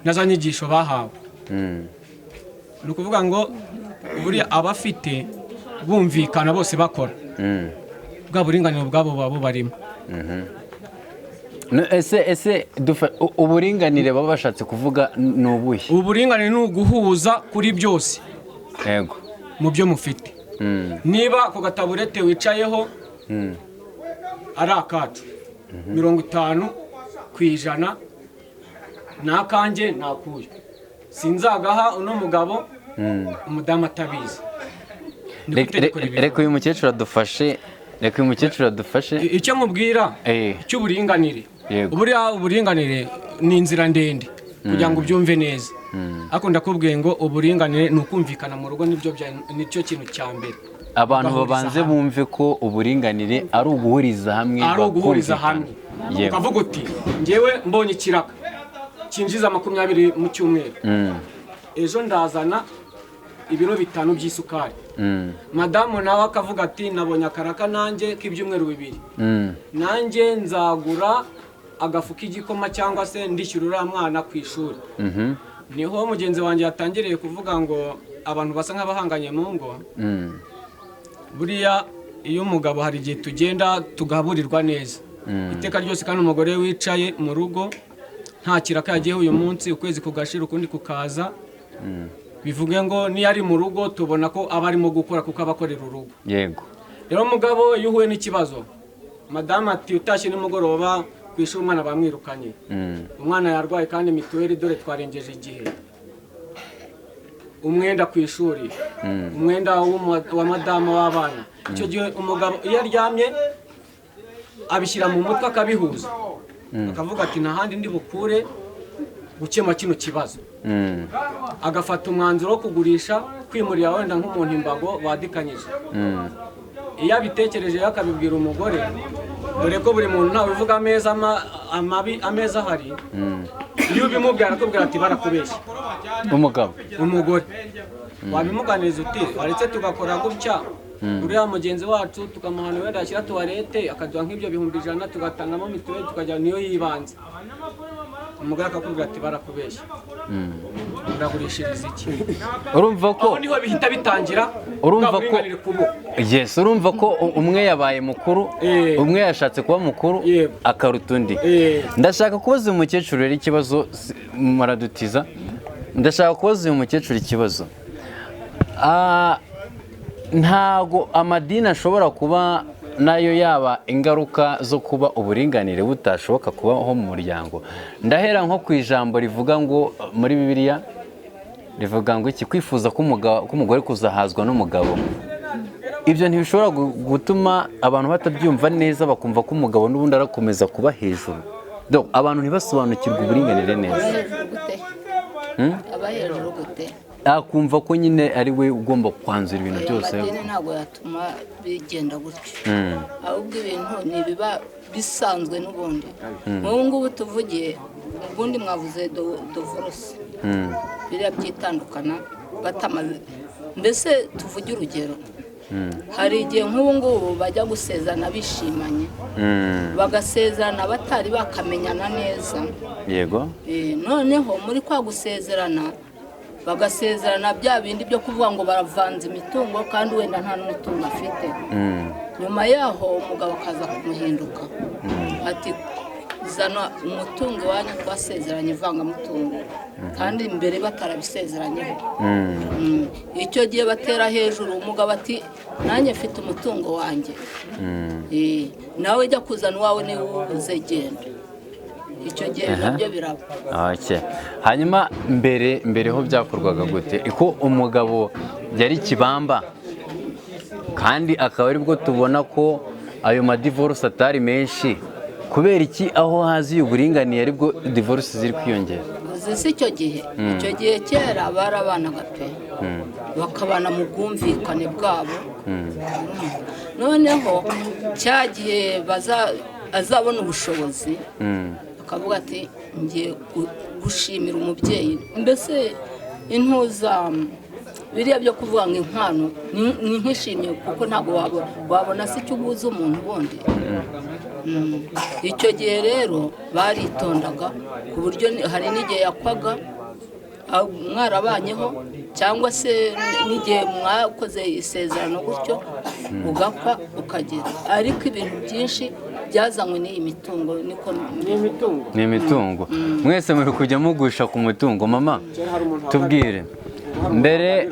S8: na za nyigisho bahawe. Ni ukuvuga ngo buriya abafite bumvikana bose bakora bwa buringanire ubwabo baba barimo.
S9: Ese uburinganire baba bashatse kuvuga ni ubuhe?
S8: Uburinganire ni uguhuza kuri byose.
S9: Yego.
S8: Mu byo mufite. Niba ku gataburete wicayeho ari akacu 50 ku 100 n'akanjye nakuye, sinzagaha uno mugabo umudamu atabizi. Niko itegeko ribivuga.
S9: Reka uyu mukecuru adufashe, reka uyu mukecuru adufashe.
S8: Icyo mubwira cy'uburinganire, buriya uburinganire ni inzira ndende kugira ngo ubyumve neza, ariko ndakubwiye ngo uburinganire ni ukumvikana mu rugo, nibyo nicyo kintu cya mbere.
S9: Abantu
S8: Ugahuriza
S9: babanze
S8: hamwe.
S9: bumve ko uburinganire ari uguhuriza hamwe,
S8: Ari uguhuriza
S9: bakumvikana.
S8: hamwe, ukavuga uti: "Ngewe mbonye ikiraka cyinjiza 20 mu cyumweru, ejo ndazana ibiro 5 by'isukari." Madamu nawe akavuga ati: "Nabonye akaraka nanjye k'ibyumweru 2, nanjye nzagura agafu k'igikoma cyangwa se ndishyura uriya mwana ku ishuri." Niho mugenzi wanjye yatangiriye kuvuga ngo abantu basa nk'abahanganye mu ngo. Buriya iyo umugabo, hari igihe tugenda tugaburirwa neza iteka ryose, kandi umugore wicaye mu rugo nta kiraka yagiyeho uyu munsi, ukwezi kugashira ukundi kukaza, bivuge ngo niyo ari mu rugo tubona ko aba arimo gukora, kuko aba akorera urugo. Rero mugabo, iyo uhuye n'ikibazo, madamu ati: "Utashye nimugoroba ku ishuri umwana bamwirukanye, umwana yarwaye, kandi mituweli dore twarengeje igihe, umwenda ku ishuri, umwenda wa madamu w'abana." Icyo gihe umugabo iyo aryamye abishyira mu mutwe, akabihuza, akavuga ati: "Nta handi ndi bukure gukemura kino kibazo." Agafata umwanzuro wo kugurisha, kwimurira wenda nk'umuntu imbago badikanyije. Iyo abitekereje rero akabibwira umugore, dore ko buri muntu ntawe uvuga ameza amabi ameza ahari, iyo ubimubwira arakubwira ati: "Barakubeshya."
S9: Umugabo.
S8: Umugore wabimuganiriza uti: "Waretse tugakora gutya, uriya mugenzi wacu tukamuhana, wenda yashyira tuwarete akaduha nk'ibyo 100,000, tugatangamo mituweli, tukajya niyo yibanze." Umugore akakubwira ati: "Barakubeshya, uragurishiriza iki?"
S9: Urumva ko
S8: Aho niho bihita bitangira
S9: Urumva
S8: bwa
S9: ko
S8: buringanire kubu.
S9: Yes, urumva ko umwe yabaye mukuru, umwe yashatse kuba mukuru akaruta undi. Ndashaka kubaza uyu mukecuru rero ikibazo, muradutiza. Ndashaka kubaza uyu mukecuru ikibazo. Ntago amadini ashobora kuba nayo yaba ingaruka zo kuba uburinganire butashoboka kubaho mu muryango? Ndahera nko ku ijambo rivuga ngo muri Bibiliya rivuga ngo iki: kwifuza k'umugore kuzahazwa n'umugabo. Ibyo ntibishobora gutuma abantu batabyumva neza, bakumva ko umugabo n'ubundi arakomeza kuba hejuru? Donc, abantu ntibasobanukirwe uburinganire neza.
S1: Aba hejuru gute?
S9: Hmm?
S1: Aba hejuru gute?
S9: Akumva ko nyine ari we ugomba kwanzura ibintu
S1: Ayo
S9: byose.
S1: madini ntabwo yatuma bigenda gutyo, ahubwo ibintu ni ibiba bisanzwe n'ubundi. Nk'ubu ngubu tuvugiye, ubundi mwavuze divorce, biriya byitandukana batamaze, mbese tuvuge urugero, hari igihe nk'ubu ngubu bajya gusezerana bishimanye, bagasezerana batari bakamenyana neza. Noneho muri kwa gusezerana, bagasezerana bya bindi byo kuvuga ngo baravanze imitungo, kandi wenda nta n'umutungo afite. Nyuma yaho umugabo akaza kumuhinduka ati: "Zana umutungo iwanyu, twasezeranye ivangamutungo," kandi mbere batarabisezeranyeho. Icyo gihe batera hejuru, umugabo ati: "Nanjye mfite umutungo wanjye." Nawe jya kuzana uwawe niba uwubuze genda. Icyo gihe nabyo biraba.
S9: Okay. Hanyuma mbere mbere ho byakorwaga gute, ko umugabo yari kibamba, kandi akaba aribwo tubona ko ayo madivorce atari menshi? Kubera iki aho haziye uburinganire aribwo divorce ziri kwiyongera?
S1: Uzi si icyo gihe, icyo gihe kera barabanaga pe, bakabana mu bwumvikane bwabo. Noneho cya gihe azabona ubushobozi, akavuga ati: "Ngiye gushimira umubyeyi." Mbese intuza biriya byo kuvuga ngo inkwano ni nk'ishimye, kuko ntabwo wabona se icyo ubuza umuntu ubundi. Icyo gihe rero baritondaga, ku buryo hari n'igihe yakwaga mwarabanyeho, cyangwa se n'igihe mwakoze isezerano gutyo, ugapfa ukagera. Ariko ibintu byinshi byazanywe n'iyi mitungo, niko.
S8: Ni imitungo.
S9: Ni imitungo. Mwese muri kujya mugusha ku mutungo. Mama, tubwire. Mbere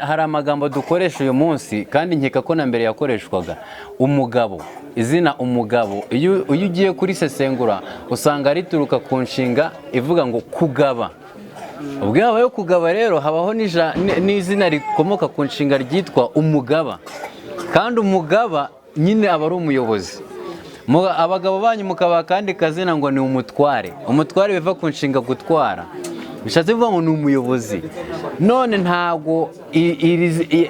S9: hari amagambo dukoresha uyu munsi, kandi nkeka ko na mbere yakoreshwaga. Umugabo, izina umugabo, iyo ugiye kurisesengura usanga rituruka ku nshinga ivuga ngo kugaba. Ubwo habayeho kugaba rero habaho n'izina rikomoka ku nshinga ryitwa umugaba, kandi umugaba nyine aba ari umuyobozi. Abagabo banyu mukaba kandi kazina ngo ni umutware. Umutware biva ku nshinga gutwara, bishatse kuvuga ngo ni umuyobozi. None ntabwo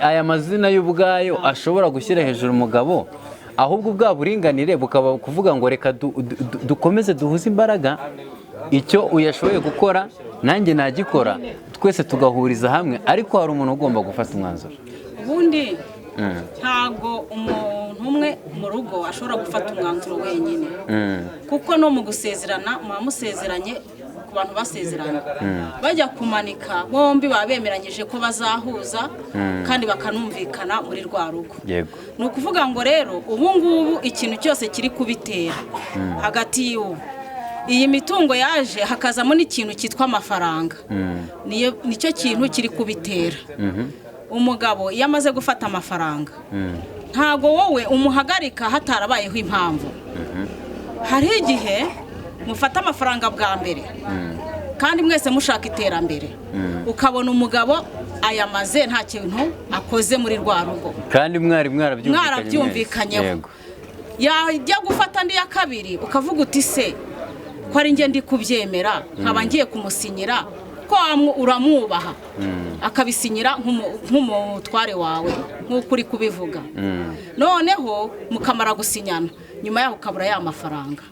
S9: aya mazina y'ubwayo ashobora gushyira hejuru umugabo, ahubwo bwa buringanire bukaba kuvuga ngo reka dukomeze duhuze imbaraga, icyo uyashoboye gukora nanjye nagikora, twese tugahuriza hamwe. Ariko hari umuntu ugomba gufata umwanzuro.
S3: Ubundi ntabwo umuntu umwe mu rugo ashobora gufata umwanzuro wenyine, kuko no mu gusezerana muba musezeranye ku bantu basezeranye, bajya kumanika bombi baba bemeranyije ko bazahuza kandi bakanumvikana muri rwa rugo. Ni ukuvuga ngo rero ubu ngubu ikintu cyose kiri kubitera hagati y'ubu iyi mitungo yaje hakazamo n'ikintu cyitwa amafaranga, nicyo kintu kiri kubitera. Umugabo iyo amaze gufata amafaranga ntago wowe umuhagarika hatarabayeho impamvu. Hari igihe mufata amafaranga bwa mbere kandi mwese mushaka iterambere, ukabona umugabo ayamaze nta kintu akoze muri rwa rugo,
S9: kandi mwari mwarabyumvikanyeho.
S3: Yajya gufata andi ya kabiri ukavuga uti se ko ari njye ndi kubyemera, nkaba ngiye kumusinyira, ko uramwubaha akabisinyira nk'umutware wawe nk'uko uri kubivuga. Noneho mukamara gusinyana, nyuma yaho ukabura ya mafaranga.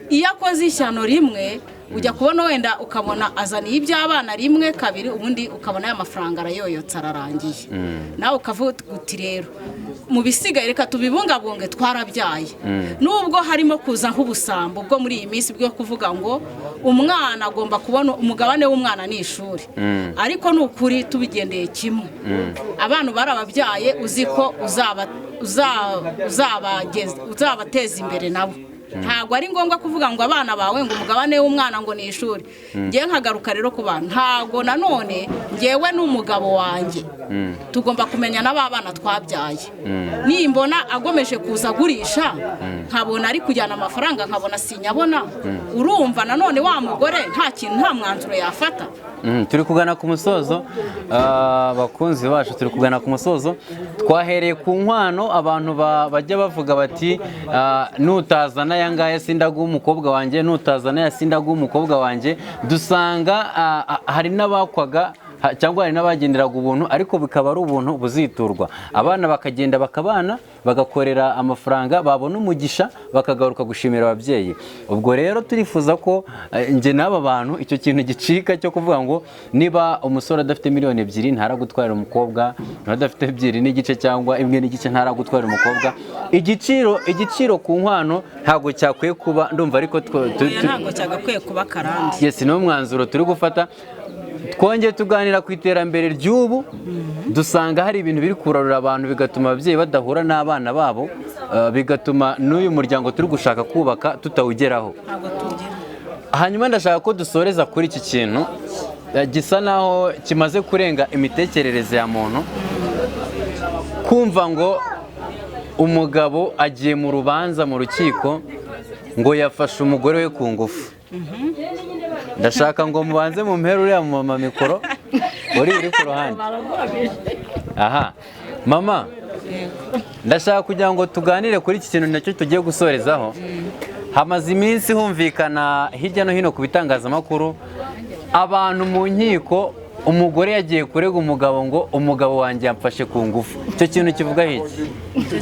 S3: Iyo akoze ishyano rimwe ujya kubona wenda ukabona azaniye iby'abana rimwe kabiri, ubundi ukabona ya mafaranga arayoyotse ararangiye. Nawe ukavuga uti rero mu bisigaye reka tubibungabunge, twarabyaye. Nubwo harimo kuza nk'ubusambo bwo muri iyi minsi bwo kuvuga ngo umwana agomba kubona umugabane w'umwana ni ishuri, ariko ni ukuri tubigendeye kimwe. Abantu barababyaye uzi ko uzabateza imbere nabo. Ntabwo ari ngombwa kuvuga ngo abana bawe ngo umugabane w'umwana ngo ni ishuri. Ngiye nkagaruka rero ku bantu, ntabwo nanone ngewe n'umugabo wanjye tugomba kumenya n'abana twabyaye. Nimbona agomeje kuza agurisha nkabona ari kujyana amafaranga nkabona sinyabona, urumva nanone wa mugore nta kintu nta mwanzuro yafata.
S9: Turi kugana ku musozo, bakunzi bacu, turi kugana ku musozo. Twahereye ku nkwano, abantu bajya bavuga bati nutazana aya ngaya sindaguha umukobwa wanjye, nutazana aya sindaguha umukobwa wanjye. Dusanga hari n'abakwaga cyangwa hari n'abagenderaga ubuntu, ariko bikaba ari ubuntu buziturwa. Abana bakagenda bakabana bagakorera amafaranga, babona umugisha bakagaruka gushimira ababyeyi. Ubwo rero turifuza ko nge n'aba bantu icyo kintu gicika cyo kuvuga ngo niba umusore adafite miliyoni 2 ntaragutwarira umukobwa, adafite 2.5 cyangwa 1.5 ntaragutwarira umukobwa. Igiciro ku nkwano ntago cyakwiye kuba, ndumva ariko
S3: ntago cyagakwiye kuba karande.
S9: Yes, no mwanzuro turi gufata. Twongeye tuganira ku iterambere ry'ubu, dusanga hari ibintu biri kurarura abantu bigatuma ababyeyi badahura n'abana babo, bigatuma n'uyu muryango turi gushaka kubaka tutawugeraho. Hanyuma ndashaka ko dusoreza kuri iki kintu gisa naho kimaze kurenga imitekerereze ya muntu, kumva ngo umugabo agiye mu rubanza mu rukiko ngo yafashe umugore we ku ngufu. Ndashaka ngo mubanze mu mpera uriya mama mikoro uri ku ruhande. Aha mama, ndashaka kugira ngo tuganire kuri iki kintu nacyo tugiye gusorezaho. Hamaze iminsi humvikana hirya no hino ku bitangazamakuru abantu mu nkiko, umugore yagiye kurega umugabo ngo umugabo wanjye yamfashe ku ngufu. Icyo kintu kivuga iki?
S5: Icyo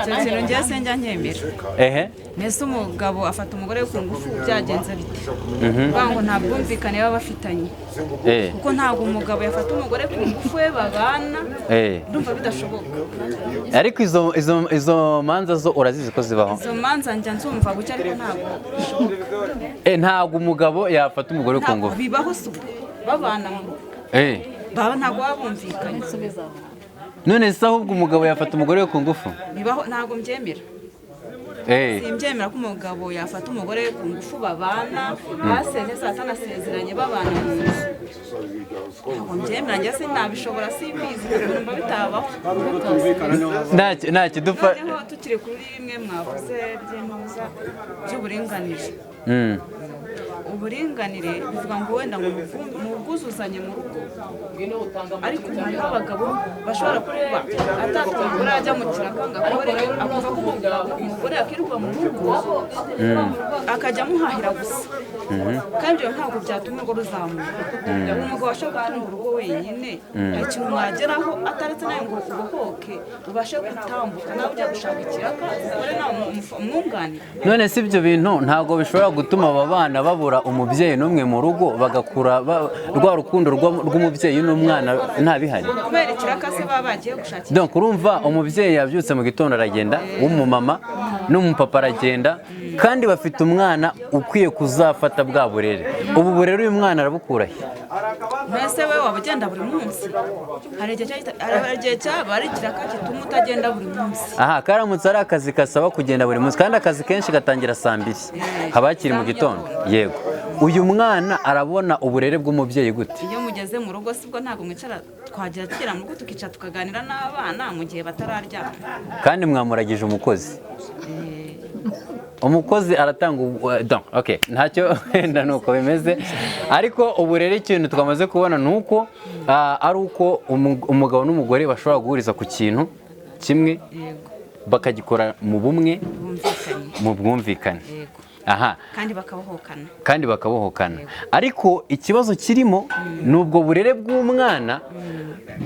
S5: kintu ngiye senjya nkemera.
S9: Ehe.
S5: Mbese umugabo afata umugore ku ngufu byagenze bite? Bango nta bwumvikane baba bafitanye. Kuko ntabwo umugabo yafata umugore ku ngufu we babana. Ndumva bidashoboka.
S9: Ariko izo manza zo urazizi ko zibaho?
S5: Izo manza njya nzumva gucya, ariko ntabwo bishoboka.
S9: Ntabwo umugabo yafata umugore ku ngufu.
S5: Bibaho se babana mu rugo. Baba ntabwo babumvikanye.
S9: None se ahubwo umugabo yafata umugore we ku ngufu?
S5: Bibaho, ntabwo mbyemera. Simbyemera ko umugabo yafata umugore ku ngufu babana basezeye atanasezeranye babana mu nzu. Ntabwo mbyemera, njye sinabishobora, simbizi, numva bitabaho.
S9: Ntacyo dupfa.
S5: Noneho tukiri kuri bimwe mwavuze by'impuza by'uburinganire. Uburinganire bivuga ngo wenda ngo mu bwuzuzanye mu rugo, ariko hariho abagabo bashobora kuba atata umugore ajya mu kiraka ngo akore, akumva ko umugore yakirwa mu rugo akajya amuhahira gusa, kandi ibyo ntabwo byatuma urugo ruzamuka. Umugabo ashobora gutunga urugo wenyine, hari ikintu mwageraho ataretse nawe ngo ubohoke ubashe gutambuka nawe ujya gushaka ikiraka, umugore nawe umwunganira.
S9: None si ibyo bintu ntabwo bishobora gutuma aba bana babura umubyeyi n'umwe mu rugo, bagakura rwa rukundo rw'umubyeyi n'umwana nta bihari?
S5: Kubera ikiraka se baba bagiye gushakira.
S9: Donc urumva umubyeyi yabyutse mu gitondo aragenda, w'umumama n'umupapa aragenda, kandi bafite umwana ukwiye kuzafata bwa burere. Ubu burere uyu mwana arabukura he?
S5: Mbese we waba ugenda buri munsi? Hari igihe cyaba ari ikiraka gituma utagenda buri munsi.
S9: Aha karamutse ari akazi kasaba kugenda buri munsi, kandi akazi kenshi gatangira saa 2 haba hakiri mu gitondo. Yego, uyu mwana arabona uburere bw'umubyeyi gute?
S5: Iyo mugeze mu rugo sibwo ntabwo mwicara, twagira tugera mu rugo tukicara tukaganira n'abana mu gihe batararyama.
S9: Kandi mwamuragije umukozi. Umukozi aratanga okay, ntacyo wenda nuko bimeze, ariko ubu rero ikintu twamaze kubona nuko ari uko umugabo n'umugore bashobora guhuriza ku kintu kimwe bakagikora mu bumwe, mu bwumvikane. Aha,
S5: kandi bakabohokana.
S9: Kandi bakabohokana. Ariko ikibazo kirimo nubwo burere bw'umwana,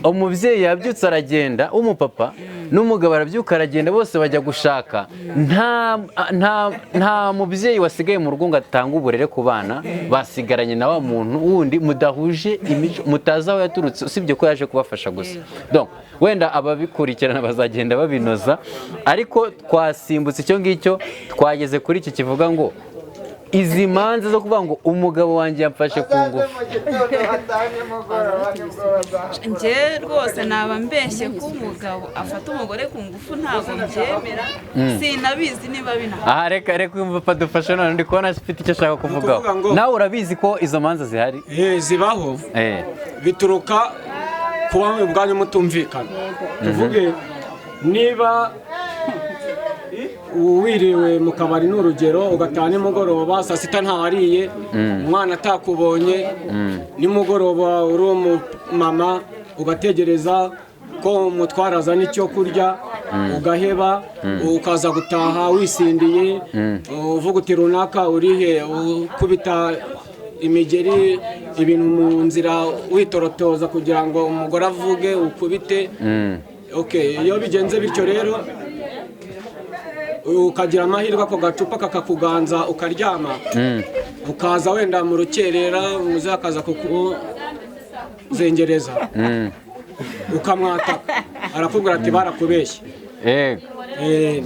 S9: umubyeyi yabyutse aragenda, umupapa n'umugabo arabyuka aragenda, bose bajya gushaka, nta mubyeyi wasigaye mu rugo ngo atange uburere ku bana, basigaranye na wa muntu wundi mudahuje imico, mutazi aho yaturutse, usibye ko yaje kubafasha gusa. Donc wenda ababikurikirana bazagenda babinoza, ariko twasimbutse icyo ngicyo, twageze kuri iki kivuga ngo izi manza zo kuvuga ngo umugabo wanjye yamfashe ku ngufu.
S5: Njye rwose naba mbeshye ko umugabo afata umugore ku ngufu, ntabwo mbyemera, sinabizi niba binahari.
S9: Aha reka reka uyu mupapa dufashe, none ndi kubona afite icyo ashaka kuvugaho. Nawe urabizi ko izo manza zihari?
S8: Zibaho, bituruka kuba ubwanyu mutumvikana. Tuvuge niba wiriwe mu kabari n'urugero ugataha nimugoroba saa sita ntawariye, umwana atakubonye, nimugoroba uri umumama ugategereza ko umutwara azana icyo kurya, ugaheba, ukaza gutaha wisindiye, uvuga uti runaka urihe, ukubita imigeri ibintu mu nzira witorotoza kugira ngo umugore avuge ukubite. Okay, iyo bigenze bityo rero ukagira amahirwe ako gacupa kakakuganza ukaryama, ukaza wenda mu rukerera umuze akaza kukuzengereza, ukamwataka, arakubwira ati barakubeshye.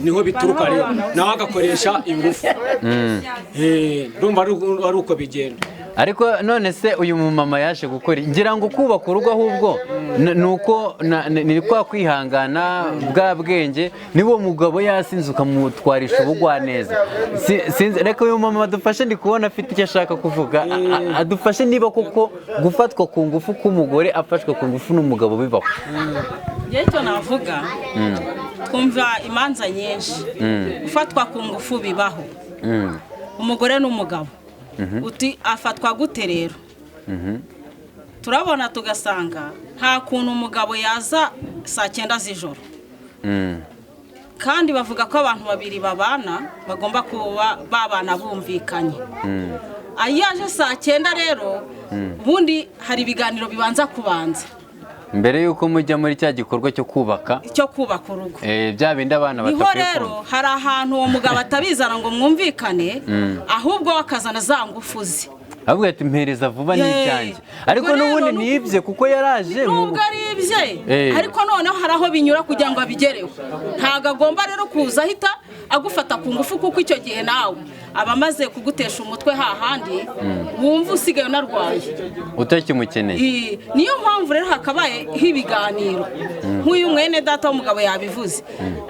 S8: Niho bituruka rero, nawe agakoresha ingufu. Ndumva ari uko bigenda.
S9: Ariko none se uyu mumama yaje gukora ngira ngo kubaka urugo ahubwo nuko ni kwa kwihangana bwa bwenge, niwo mugabo yasinze ukamutwarisha ubugwaneza. Sinzi, reka uyu mumama adufashe, ndi kubona afite icyo ashaka kuvuga. Adufashe niba koko gufatwa ku ngufu k'umugore afashwe ku ngufu n'umugabo bibaho.
S3: Icyo navuga, twumva imanza nyinshi, gufatwa ku ngufu bibaho, umugore n'umugabo. Uti afatwa gute rero? Turabona tugasanga nta kuntu umugabo yaza saa 9 z'ijoro, kandi bavuga ko abantu babiri babana bagomba kuba babana bumvikanye. Ayaje saa 9 rero, ubundi hari ibiganiro bibanza kubanza
S9: mbere yuko mujya muri cya gikorwa cyo kubaka,
S3: cyo kubaka urugo.
S9: Bya bindi abana batakwiye.
S3: Niho rero hari ahantu uwo mugabo atabizana ngo mwumvikane, ahubwo akazana za ngufu ze,
S9: ahubwo ati mpereza vuba n'ibyanjye. Ariko n'ubundi nibye kuko yaraje,
S3: nubwo ari ibye, ariko noneho hari aho binyura kugira ngo abigereho. Ntabwo agomba rero kuza ahita agufata ku ngufu, kuko icyo gihe nawe aba amaze kugutesha umutwe hahandi wumva usigaye unarwaye
S9: utakimukeneye.
S3: Niyo mpamvu rero hakabaye ibiganiro nk'uyu mwene data w'umugabo yabivuze,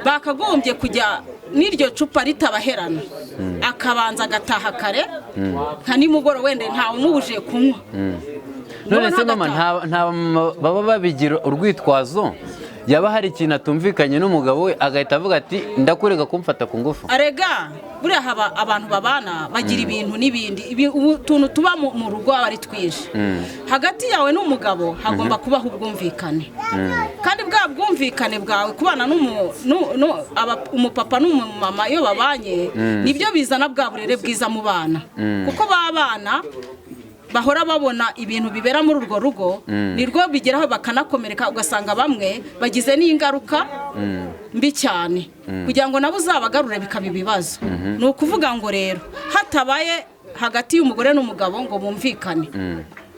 S3: bakagombye kujya N'iryo cupa ritabaherana, akabanza agataha kare nka nimugoroba, wenda ntawe umubujije kunywa.
S9: None se mama, nta baba babigira urwitwazo, yaba hari ikintu atumvikanye n'umugabo we agahita avuga ati ndakurega kumfata ku ngufu?
S3: Arega buriya haba abantu babana bagira ibintu n'ibindi, utuntu tuba mu rugo aba ari twinshi. Hagati yawe n'umugabo hagomba kubaho ubwumvikane, kandi bwa bwumvikane bwawe kubana umupapa n'umumama iyo babanye nibyo bizana bwa burere bwiza mu bana, kuko babana bahora babona ibintu bibera muri urwo rugo, nirwo bigeraho bakanakomereka, ugasanga bamwe bagize n'ingaruka mbi cyane, kugira ngo nabo uzabagarure bikaba ibibazo. Ni ukuvuga ngo rero hatabaye hagati y'umugore n'umugabo ngo bumvikane,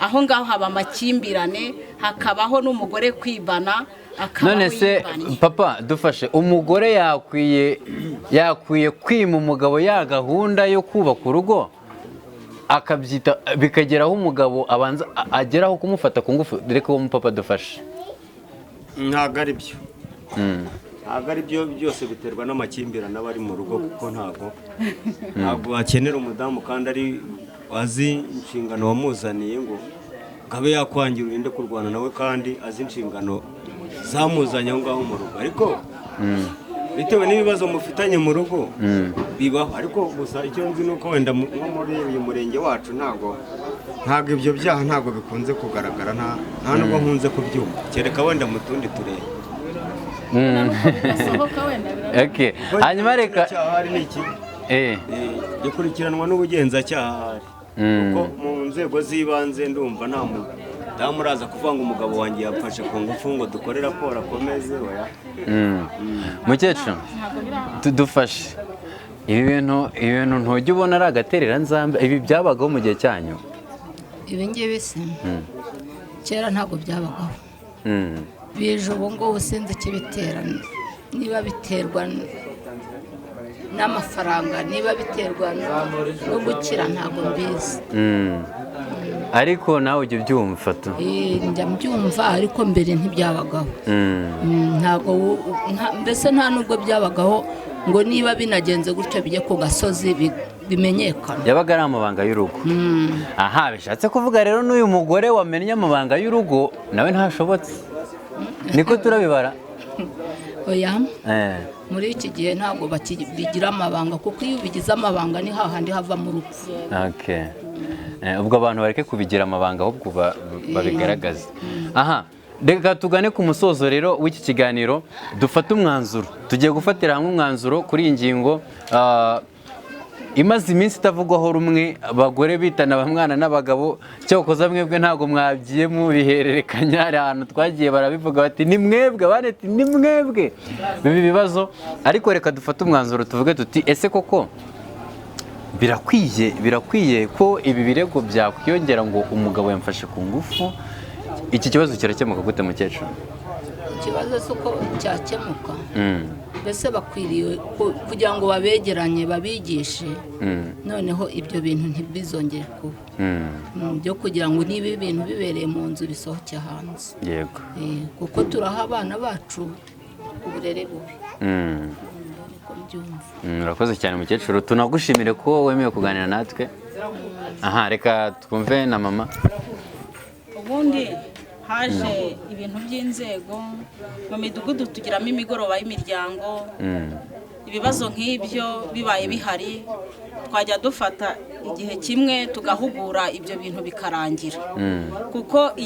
S3: aho ngaho haba amakimbirane, hakabaho n'umugore kwibana.
S9: None se papa, dufashe umugore yakwiye kwima umugabo ya gahunda yo kubaka urugo, akabyita bikageraho umugabo abanza ageraho kumufata ku ngufu? Reka uwo mupapa dufashe.
S7: Ntabwo ari byo, ntabwo ari byo, byose biterwa n'amakimbirane aba ari mu rugo, kuko ntabwo wakenera umudamu kandi ari azi inshingano wamuzaniye ngo abe yakwangira urinde kurwana nawe, kandi azi inshingano zamuzanye aho ngaho mu rugo. Ariko bitewe n'ibibazo mufitanye mu rugo bibaho. Ariko gusa icyo nzi ni uko wenda nko muri uyu murenge wacu ntabwo ibyo byaha ntabwo bikunze kugaragara, nta nubwo nkunze kubyumva, kereka wenda mu tundi turere.
S9: Hanyuma reka
S7: gikurikiranwa n'ubugenzacyaha, kuko mu nzego z'ibanze ndumva nta mudamu uraza kuvuga ngo umugabo wanjye yafashe ku ngufu ngo dukore raporo akomeze. Oya
S9: mukecuru, tudufashe ibi bintu ntujya ubona ari agatereranzambe? Ibi byabagaho mu gihe cyanyu?
S1: Ibi ngibi se kera ntabwo byabagaho, bije ubu ngubu sinzi ikibitera, niba biterwa n'amafaranga, niba biterwa no gukira, ntabwo mbizi.
S9: Ariko nawe ujya ubyumva?
S1: Njya mbyumva, ariko mbere ntibyabagaho, ntabwo mbese nta nubwo byabagaho ngo niba binagenze gutyo bijye ku gasozi bimenyekana,
S9: yabaga ari amabanga y'urugo. Aha bishatse kuvuga rero n'uyu mugore wamennye amabanga y'urugo nawe ntashobotse, niko turabibara?
S1: Oya, muri iki gihe ntabwo bakibigira amabanga, kuko iyo ubigize amabanga ni hahandi hava mu rupfu.
S9: Ubwo abantu bareke kubigira amabanga ahubwo babigaragaze. Aha reka tugane ku musozo rero w'iki kiganiro, dufate umwanzuro. Tugiye gufatira hamwe umwanzuro kuri iyi ngingo imaze iminsi itavugwaho rumwe, abagore bitana abamwana n'abagabo. Cyokoza mwebwe ntabwo mwagiye mubihererekanya, hari ahantu twagiye barabivuga bati ni mwebwe, abandi ati ni mwebwe, bibi bibazo. Ariko reka dufate umwanzuro tuvuge tuti ese koko birakwiye ko ibi birego byakwiyongera ngo umugabo yamfashe ku ngufu? Iki kibazo kirakemuka gute mukecuru?
S1: Ikibazo si uko cyakemuka, mbese bakwiriye kugira ngo babegeranye babigishe, noneho ibyo bintu ntibizongere kuba, byo kugira ngo niba ibintu bibereye mu nzu bisohoke hanze.
S9: Yego,
S1: kuko turaha abana bacu uburere bubi.
S9: Murakoze cyane mukecuru, tunagushimire ko wemeye kuganira natwe. Aha reka twumve na mama.
S3: Ubundi haje ibintu by'inzego mu midugudu, tugiramo imigoroba y'imiryango. Ibibazo nk'ibyo bibaye bihari twajya dufata igihe kimwe tugahugura ibyo bintu bikarangira, kuko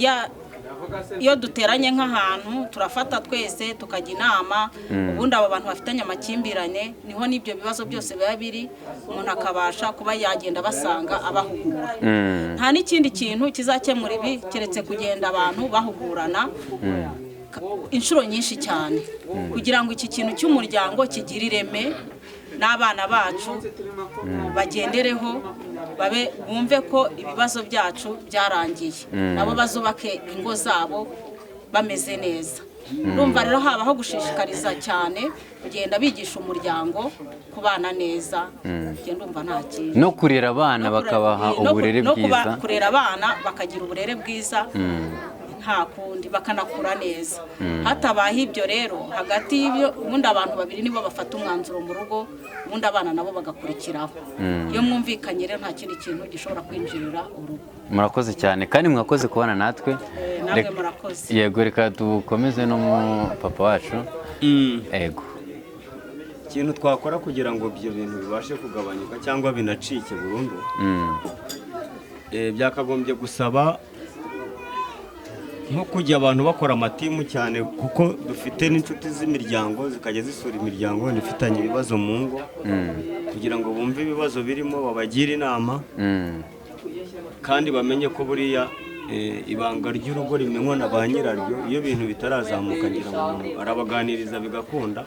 S3: iyo duteranye nk'ahantu turafata twese tukajya inama, ubundi abo bantu bafitanye amakimbirane niho n'ibyo bibazo byose biba biri, umuntu akabasha kuba yagenda basanga abahugura. Nta n'ikindi kintu kizakemura ibi keretse kugenda abantu bahugurana inshuro nyinshi cyane, kugira ngo iki kintu cy'umuryango kigire ireme n'abana bacu bagendereho, babe bumve ko ibibazo byacu byarangiye, nabo bazubake ingo zabo bameze neza. Ndumva rero habaho gushishikariza cyane kugenda bigisha umuryango kubana neza, ngenda ndumva nta kintu,
S9: no kurera abana bakabaha uburere bwiza,
S3: no kurera abana bakagira uburere bwiza. Nta kundi, bakanakura neza. Hatabaye ibyo rero, hagati y'ibyo, ubundi abantu babiri nibo bafata umwanzuro mu rugo, ubundi abana nabo bagakurikiraho. Iyo mwumvikanye rero, nta kindi kintu gishobora kwinjirira urugo.
S9: Murakoze cyane, kandi mwakoze kubana natwe.
S3: Namwe murakoze.
S9: Yego, reka dukomeze no mu papa wacu. Yego.
S7: Ikintu twakora kugira ngo ibyo bintu bibashe kugabanyuka cyangwa binacike burundu, byakagombye gusaba nko kujya abantu bakora amatimu cyane, kuko dufite n'inshuti z'imiryango zikajya zisura imiryango wenda ifitanye ibibazo mu ngo, kugira ngo bumve ibibazo birimo, babagire inama, kandi bamenye ko buriya ibanga ry'urugo rimenywa na ba nyiraryo. Iyo ibintu bitarazamuka, ngira ngo umuntu arabaganiriza bigakunda,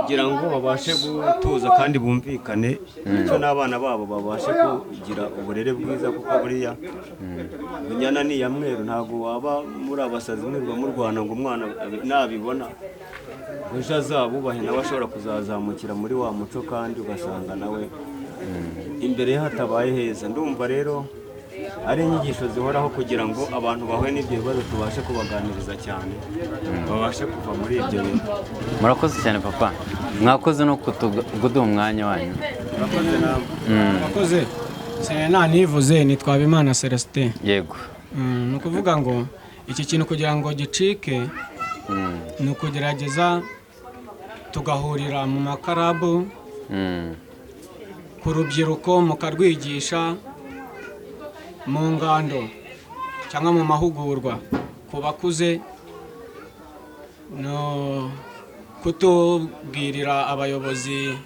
S7: kugira ngo babashe gutuza kandi bumvikane, bityo n'abana babo babashe kugira uburere bwiza, kuko buriya inyana ni iya mweru. Ntabwo waba muri abasazi mwirirwa murwana ngo umwana nabibona ngo ejo azabubahe, nawe ashobora kuzazamukira muri wa muco, kandi ugasanga nawe imbere ye hatabaye heza. Ndumva rero ari inyigisho zihoraho kugira ngo abantu bahuye n'ibyo bibazo tubashe kubaganiriza cyane, babashe kuva muri ibyo bintu.
S9: Murakoze cyane papa, mwakoze no kuduha umwanya wanyu.
S7: Murakoze namwe.
S8: Murakoze. Nanivuze, nitwa Habimana Celestin.
S9: Yego.
S8: Ni ukuvuga ngo iki kintu kugira ngo gicike, ni ukugerageza tugahurira mu makarabu, ku rubyiruko mukarwigisha, mu ngando cyangwa mu mahugurwa ku bakuze, no kutubwirira abayobozi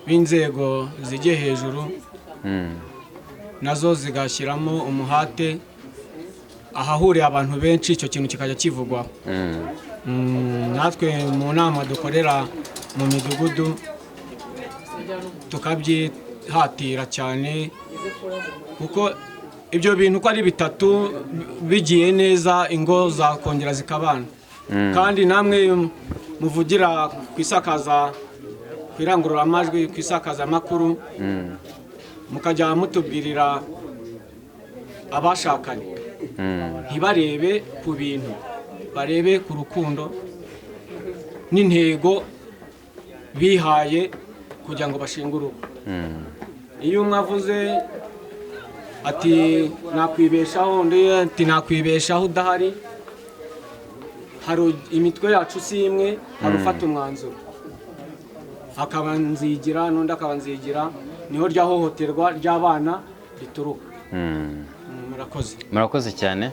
S8: b'inzego zijye hejuru, nazo zigashyiramo umuhate, ahahuriye abantu benshi icyo kintu kikajya kivugwaho. Natwe mu nama dukorera mu midugudu tukabyihatira cyane, kuko ibyo bintu uko ari bitatu bigiye neza, ingo zakongera zikabana. Kandi namwe muvugira ku isakaza, ku irangururamajwi, ku isakazamakuru, mukajya mutubwirira abashakanye ntibarebe ku bintu, barebe ku rukundo n'intego bihaye kugira ngo bashinge urugo. Iyo umwe avuze ati nakwibeshaho, undi ati nakwibeshaho udahari, hari imitwe yacu si imwe, hari ufata umwanzuro akaba nzigira, n'undi akaba nzigira, niho rya hohoterwa ry'abana rituruka. Murakoze.
S9: Murakoze cyane.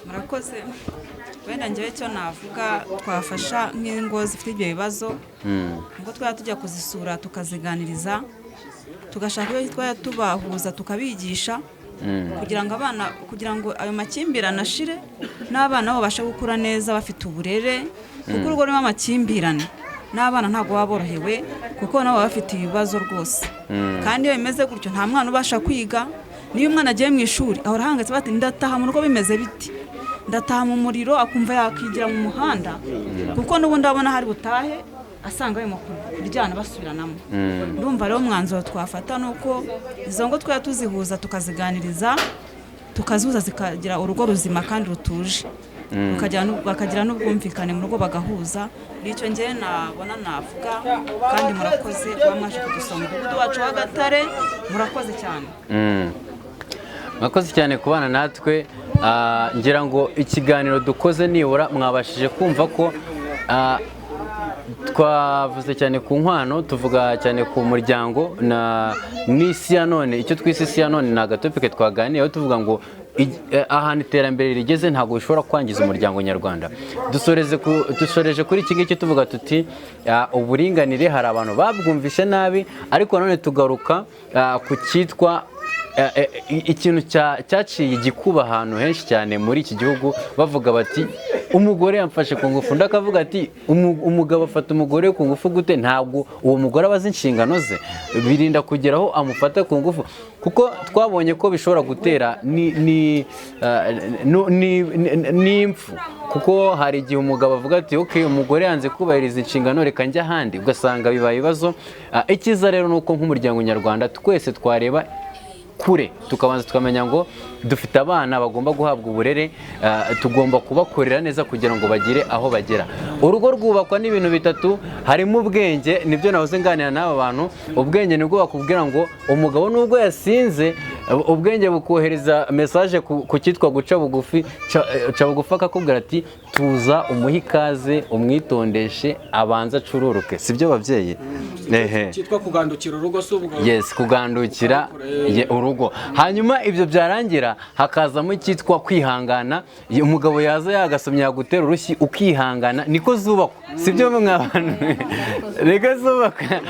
S5: Murakoze. Wenda njyewe icyo navuga, twafasha nk'ingo zifite ibyo bibazo, ngo twaba tujya kuzisura, tukaziganiriza, tugashaka ibyo twajya tubahuza, tukabigisha, kugira ngo abana, kugira ngo ayo makimbirane ashire, n'abana babo babashe gukura neza bafite uburere, kuko urugo rurimo amakimbirane n'abana ntabwo baba borohewe, kuko nabo baba bafite ibibazo rwose. Kandi iyo bimeze gutyo, nta mwana ubasha kwiga. Niyo umwana agiye mu ishuri ahora ahangayitse, bati ndataha mu rugo bimeze biti, ndataha mu muriro, akumva yakigira mu muhanda, kuko n'ubundi abona hari butahe asanga barimo kuryana basubiranamo. Ndumva rero umwanzuro twafata ni uko izo ngo twajya tuzihuza, tukaziganiriza, tukazihuza, zikagira urugo ruzima kandi rutuje, bakagira n'ubwumvikane mu rugo, bagahuza. Nicyo njyewe nabona navuga, kandi murakoze kuba mwaje kudusura mu mudugudu wacu w'Agatare. Murakoze cyane.
S9: Mwakoze cyane kubana natwe. Ngira ngo ikiganiro dukoze nibura mwabashije kumva ko twavuze cyane ku nkwano, tuvuga cyane ku muryango na n'isi ya none. Icyo twise isi ya none ni agatopike twaganiyeho, tuvuga ngo ahantu iterambere rigeze ntabwo bishobora kwangiza umuryango nyarwanda. Dusoreje kuri iki ngiki tuvuga tuti uburinganire hari abantu babwumvishe nabi, ariko nanone tugaruka ku cyitwa ikintu cyaciye igikuba ahantu henshi cyane muri iki gihugu, bavuga bati umugore yamfashe ku ngufu, undi akavuga ati umugabo afata umugore ku ngufu gute? Ntabwo uwo mugore aba azi inshingano ze, birinda kugera aho amufata ku ngufu, kuko twabonye ko bishobora gutera n'impfu, kuko hari igihe umugabo avuga ati okay, umugore yanze kubahiriza inshingano, reka njye ahandi, ugasanga bibaye ibibazo. Icyiza rero ni uko nk'umuryango nyarwanda twese twareba kure, tukabanza tukamenya ngo dufite abana bagomba guhabwa uburere, tugomba kubakorera neza kugira ngo bagire aho bagera. Urugo rwubakwa n'ibintu bitatu, harimo ubwenge, nibyo nahoze nganira n'aba bantu. Ubwenge nibwo bakubwira ngo umugabo nubwo yasinze, ubwenge bukohereza message ku cyitwa guca bugufi, ca bugufi akakubwira ati tuza umuhe ikaze, umwitondeshe, abanze acururuke. Sibyo babyeyi? Ehe.
S8: Cyitwa kugandukira urugo, si ubwo?
S9: Yes, kugandukira urugo. Hanyuma ibyo byarangira hakazamo icyitwa kwihangana. Umugabo yaza yagasomye yagutera urushyi ukihangana, niko zubakwa. Sibyo mwa bantu? Niko zubakwa.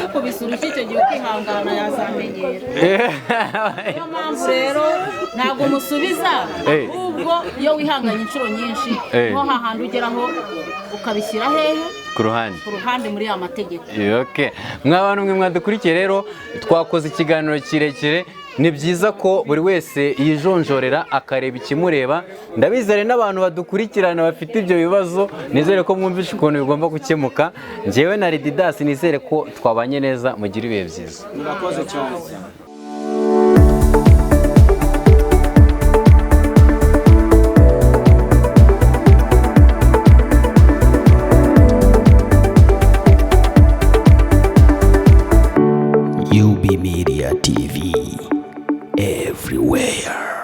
S3: Ukubise urushyi icyo gihe ukihangana yazamenyera. Niyo mpamvu rero ntabwo umusubiza, ahubwo iyo wihanganye inshuro nyinshi niho hahandi ugeraho ukabishyira hehe?
S9: Ku ruhande.
S3: Ku ruhande muri ya mategeko.
S9: Okay. Mwa bantu mwe mwadukurikiye rero, twakoze ikiganiro kirekire. Ni byiza ko buri wese yijonjorera akareba ikimureba. Ndabizere n'abantu badukurikirana bafite ibyo bibazo, nizere ko mwumvishe ukuntu bigomba gukemuka. Njyewe na Didas nizere ko twabanye neza, mugire ibihe byiza.
S8: Murakoze cyane.
S6: UB Media TV everywhere.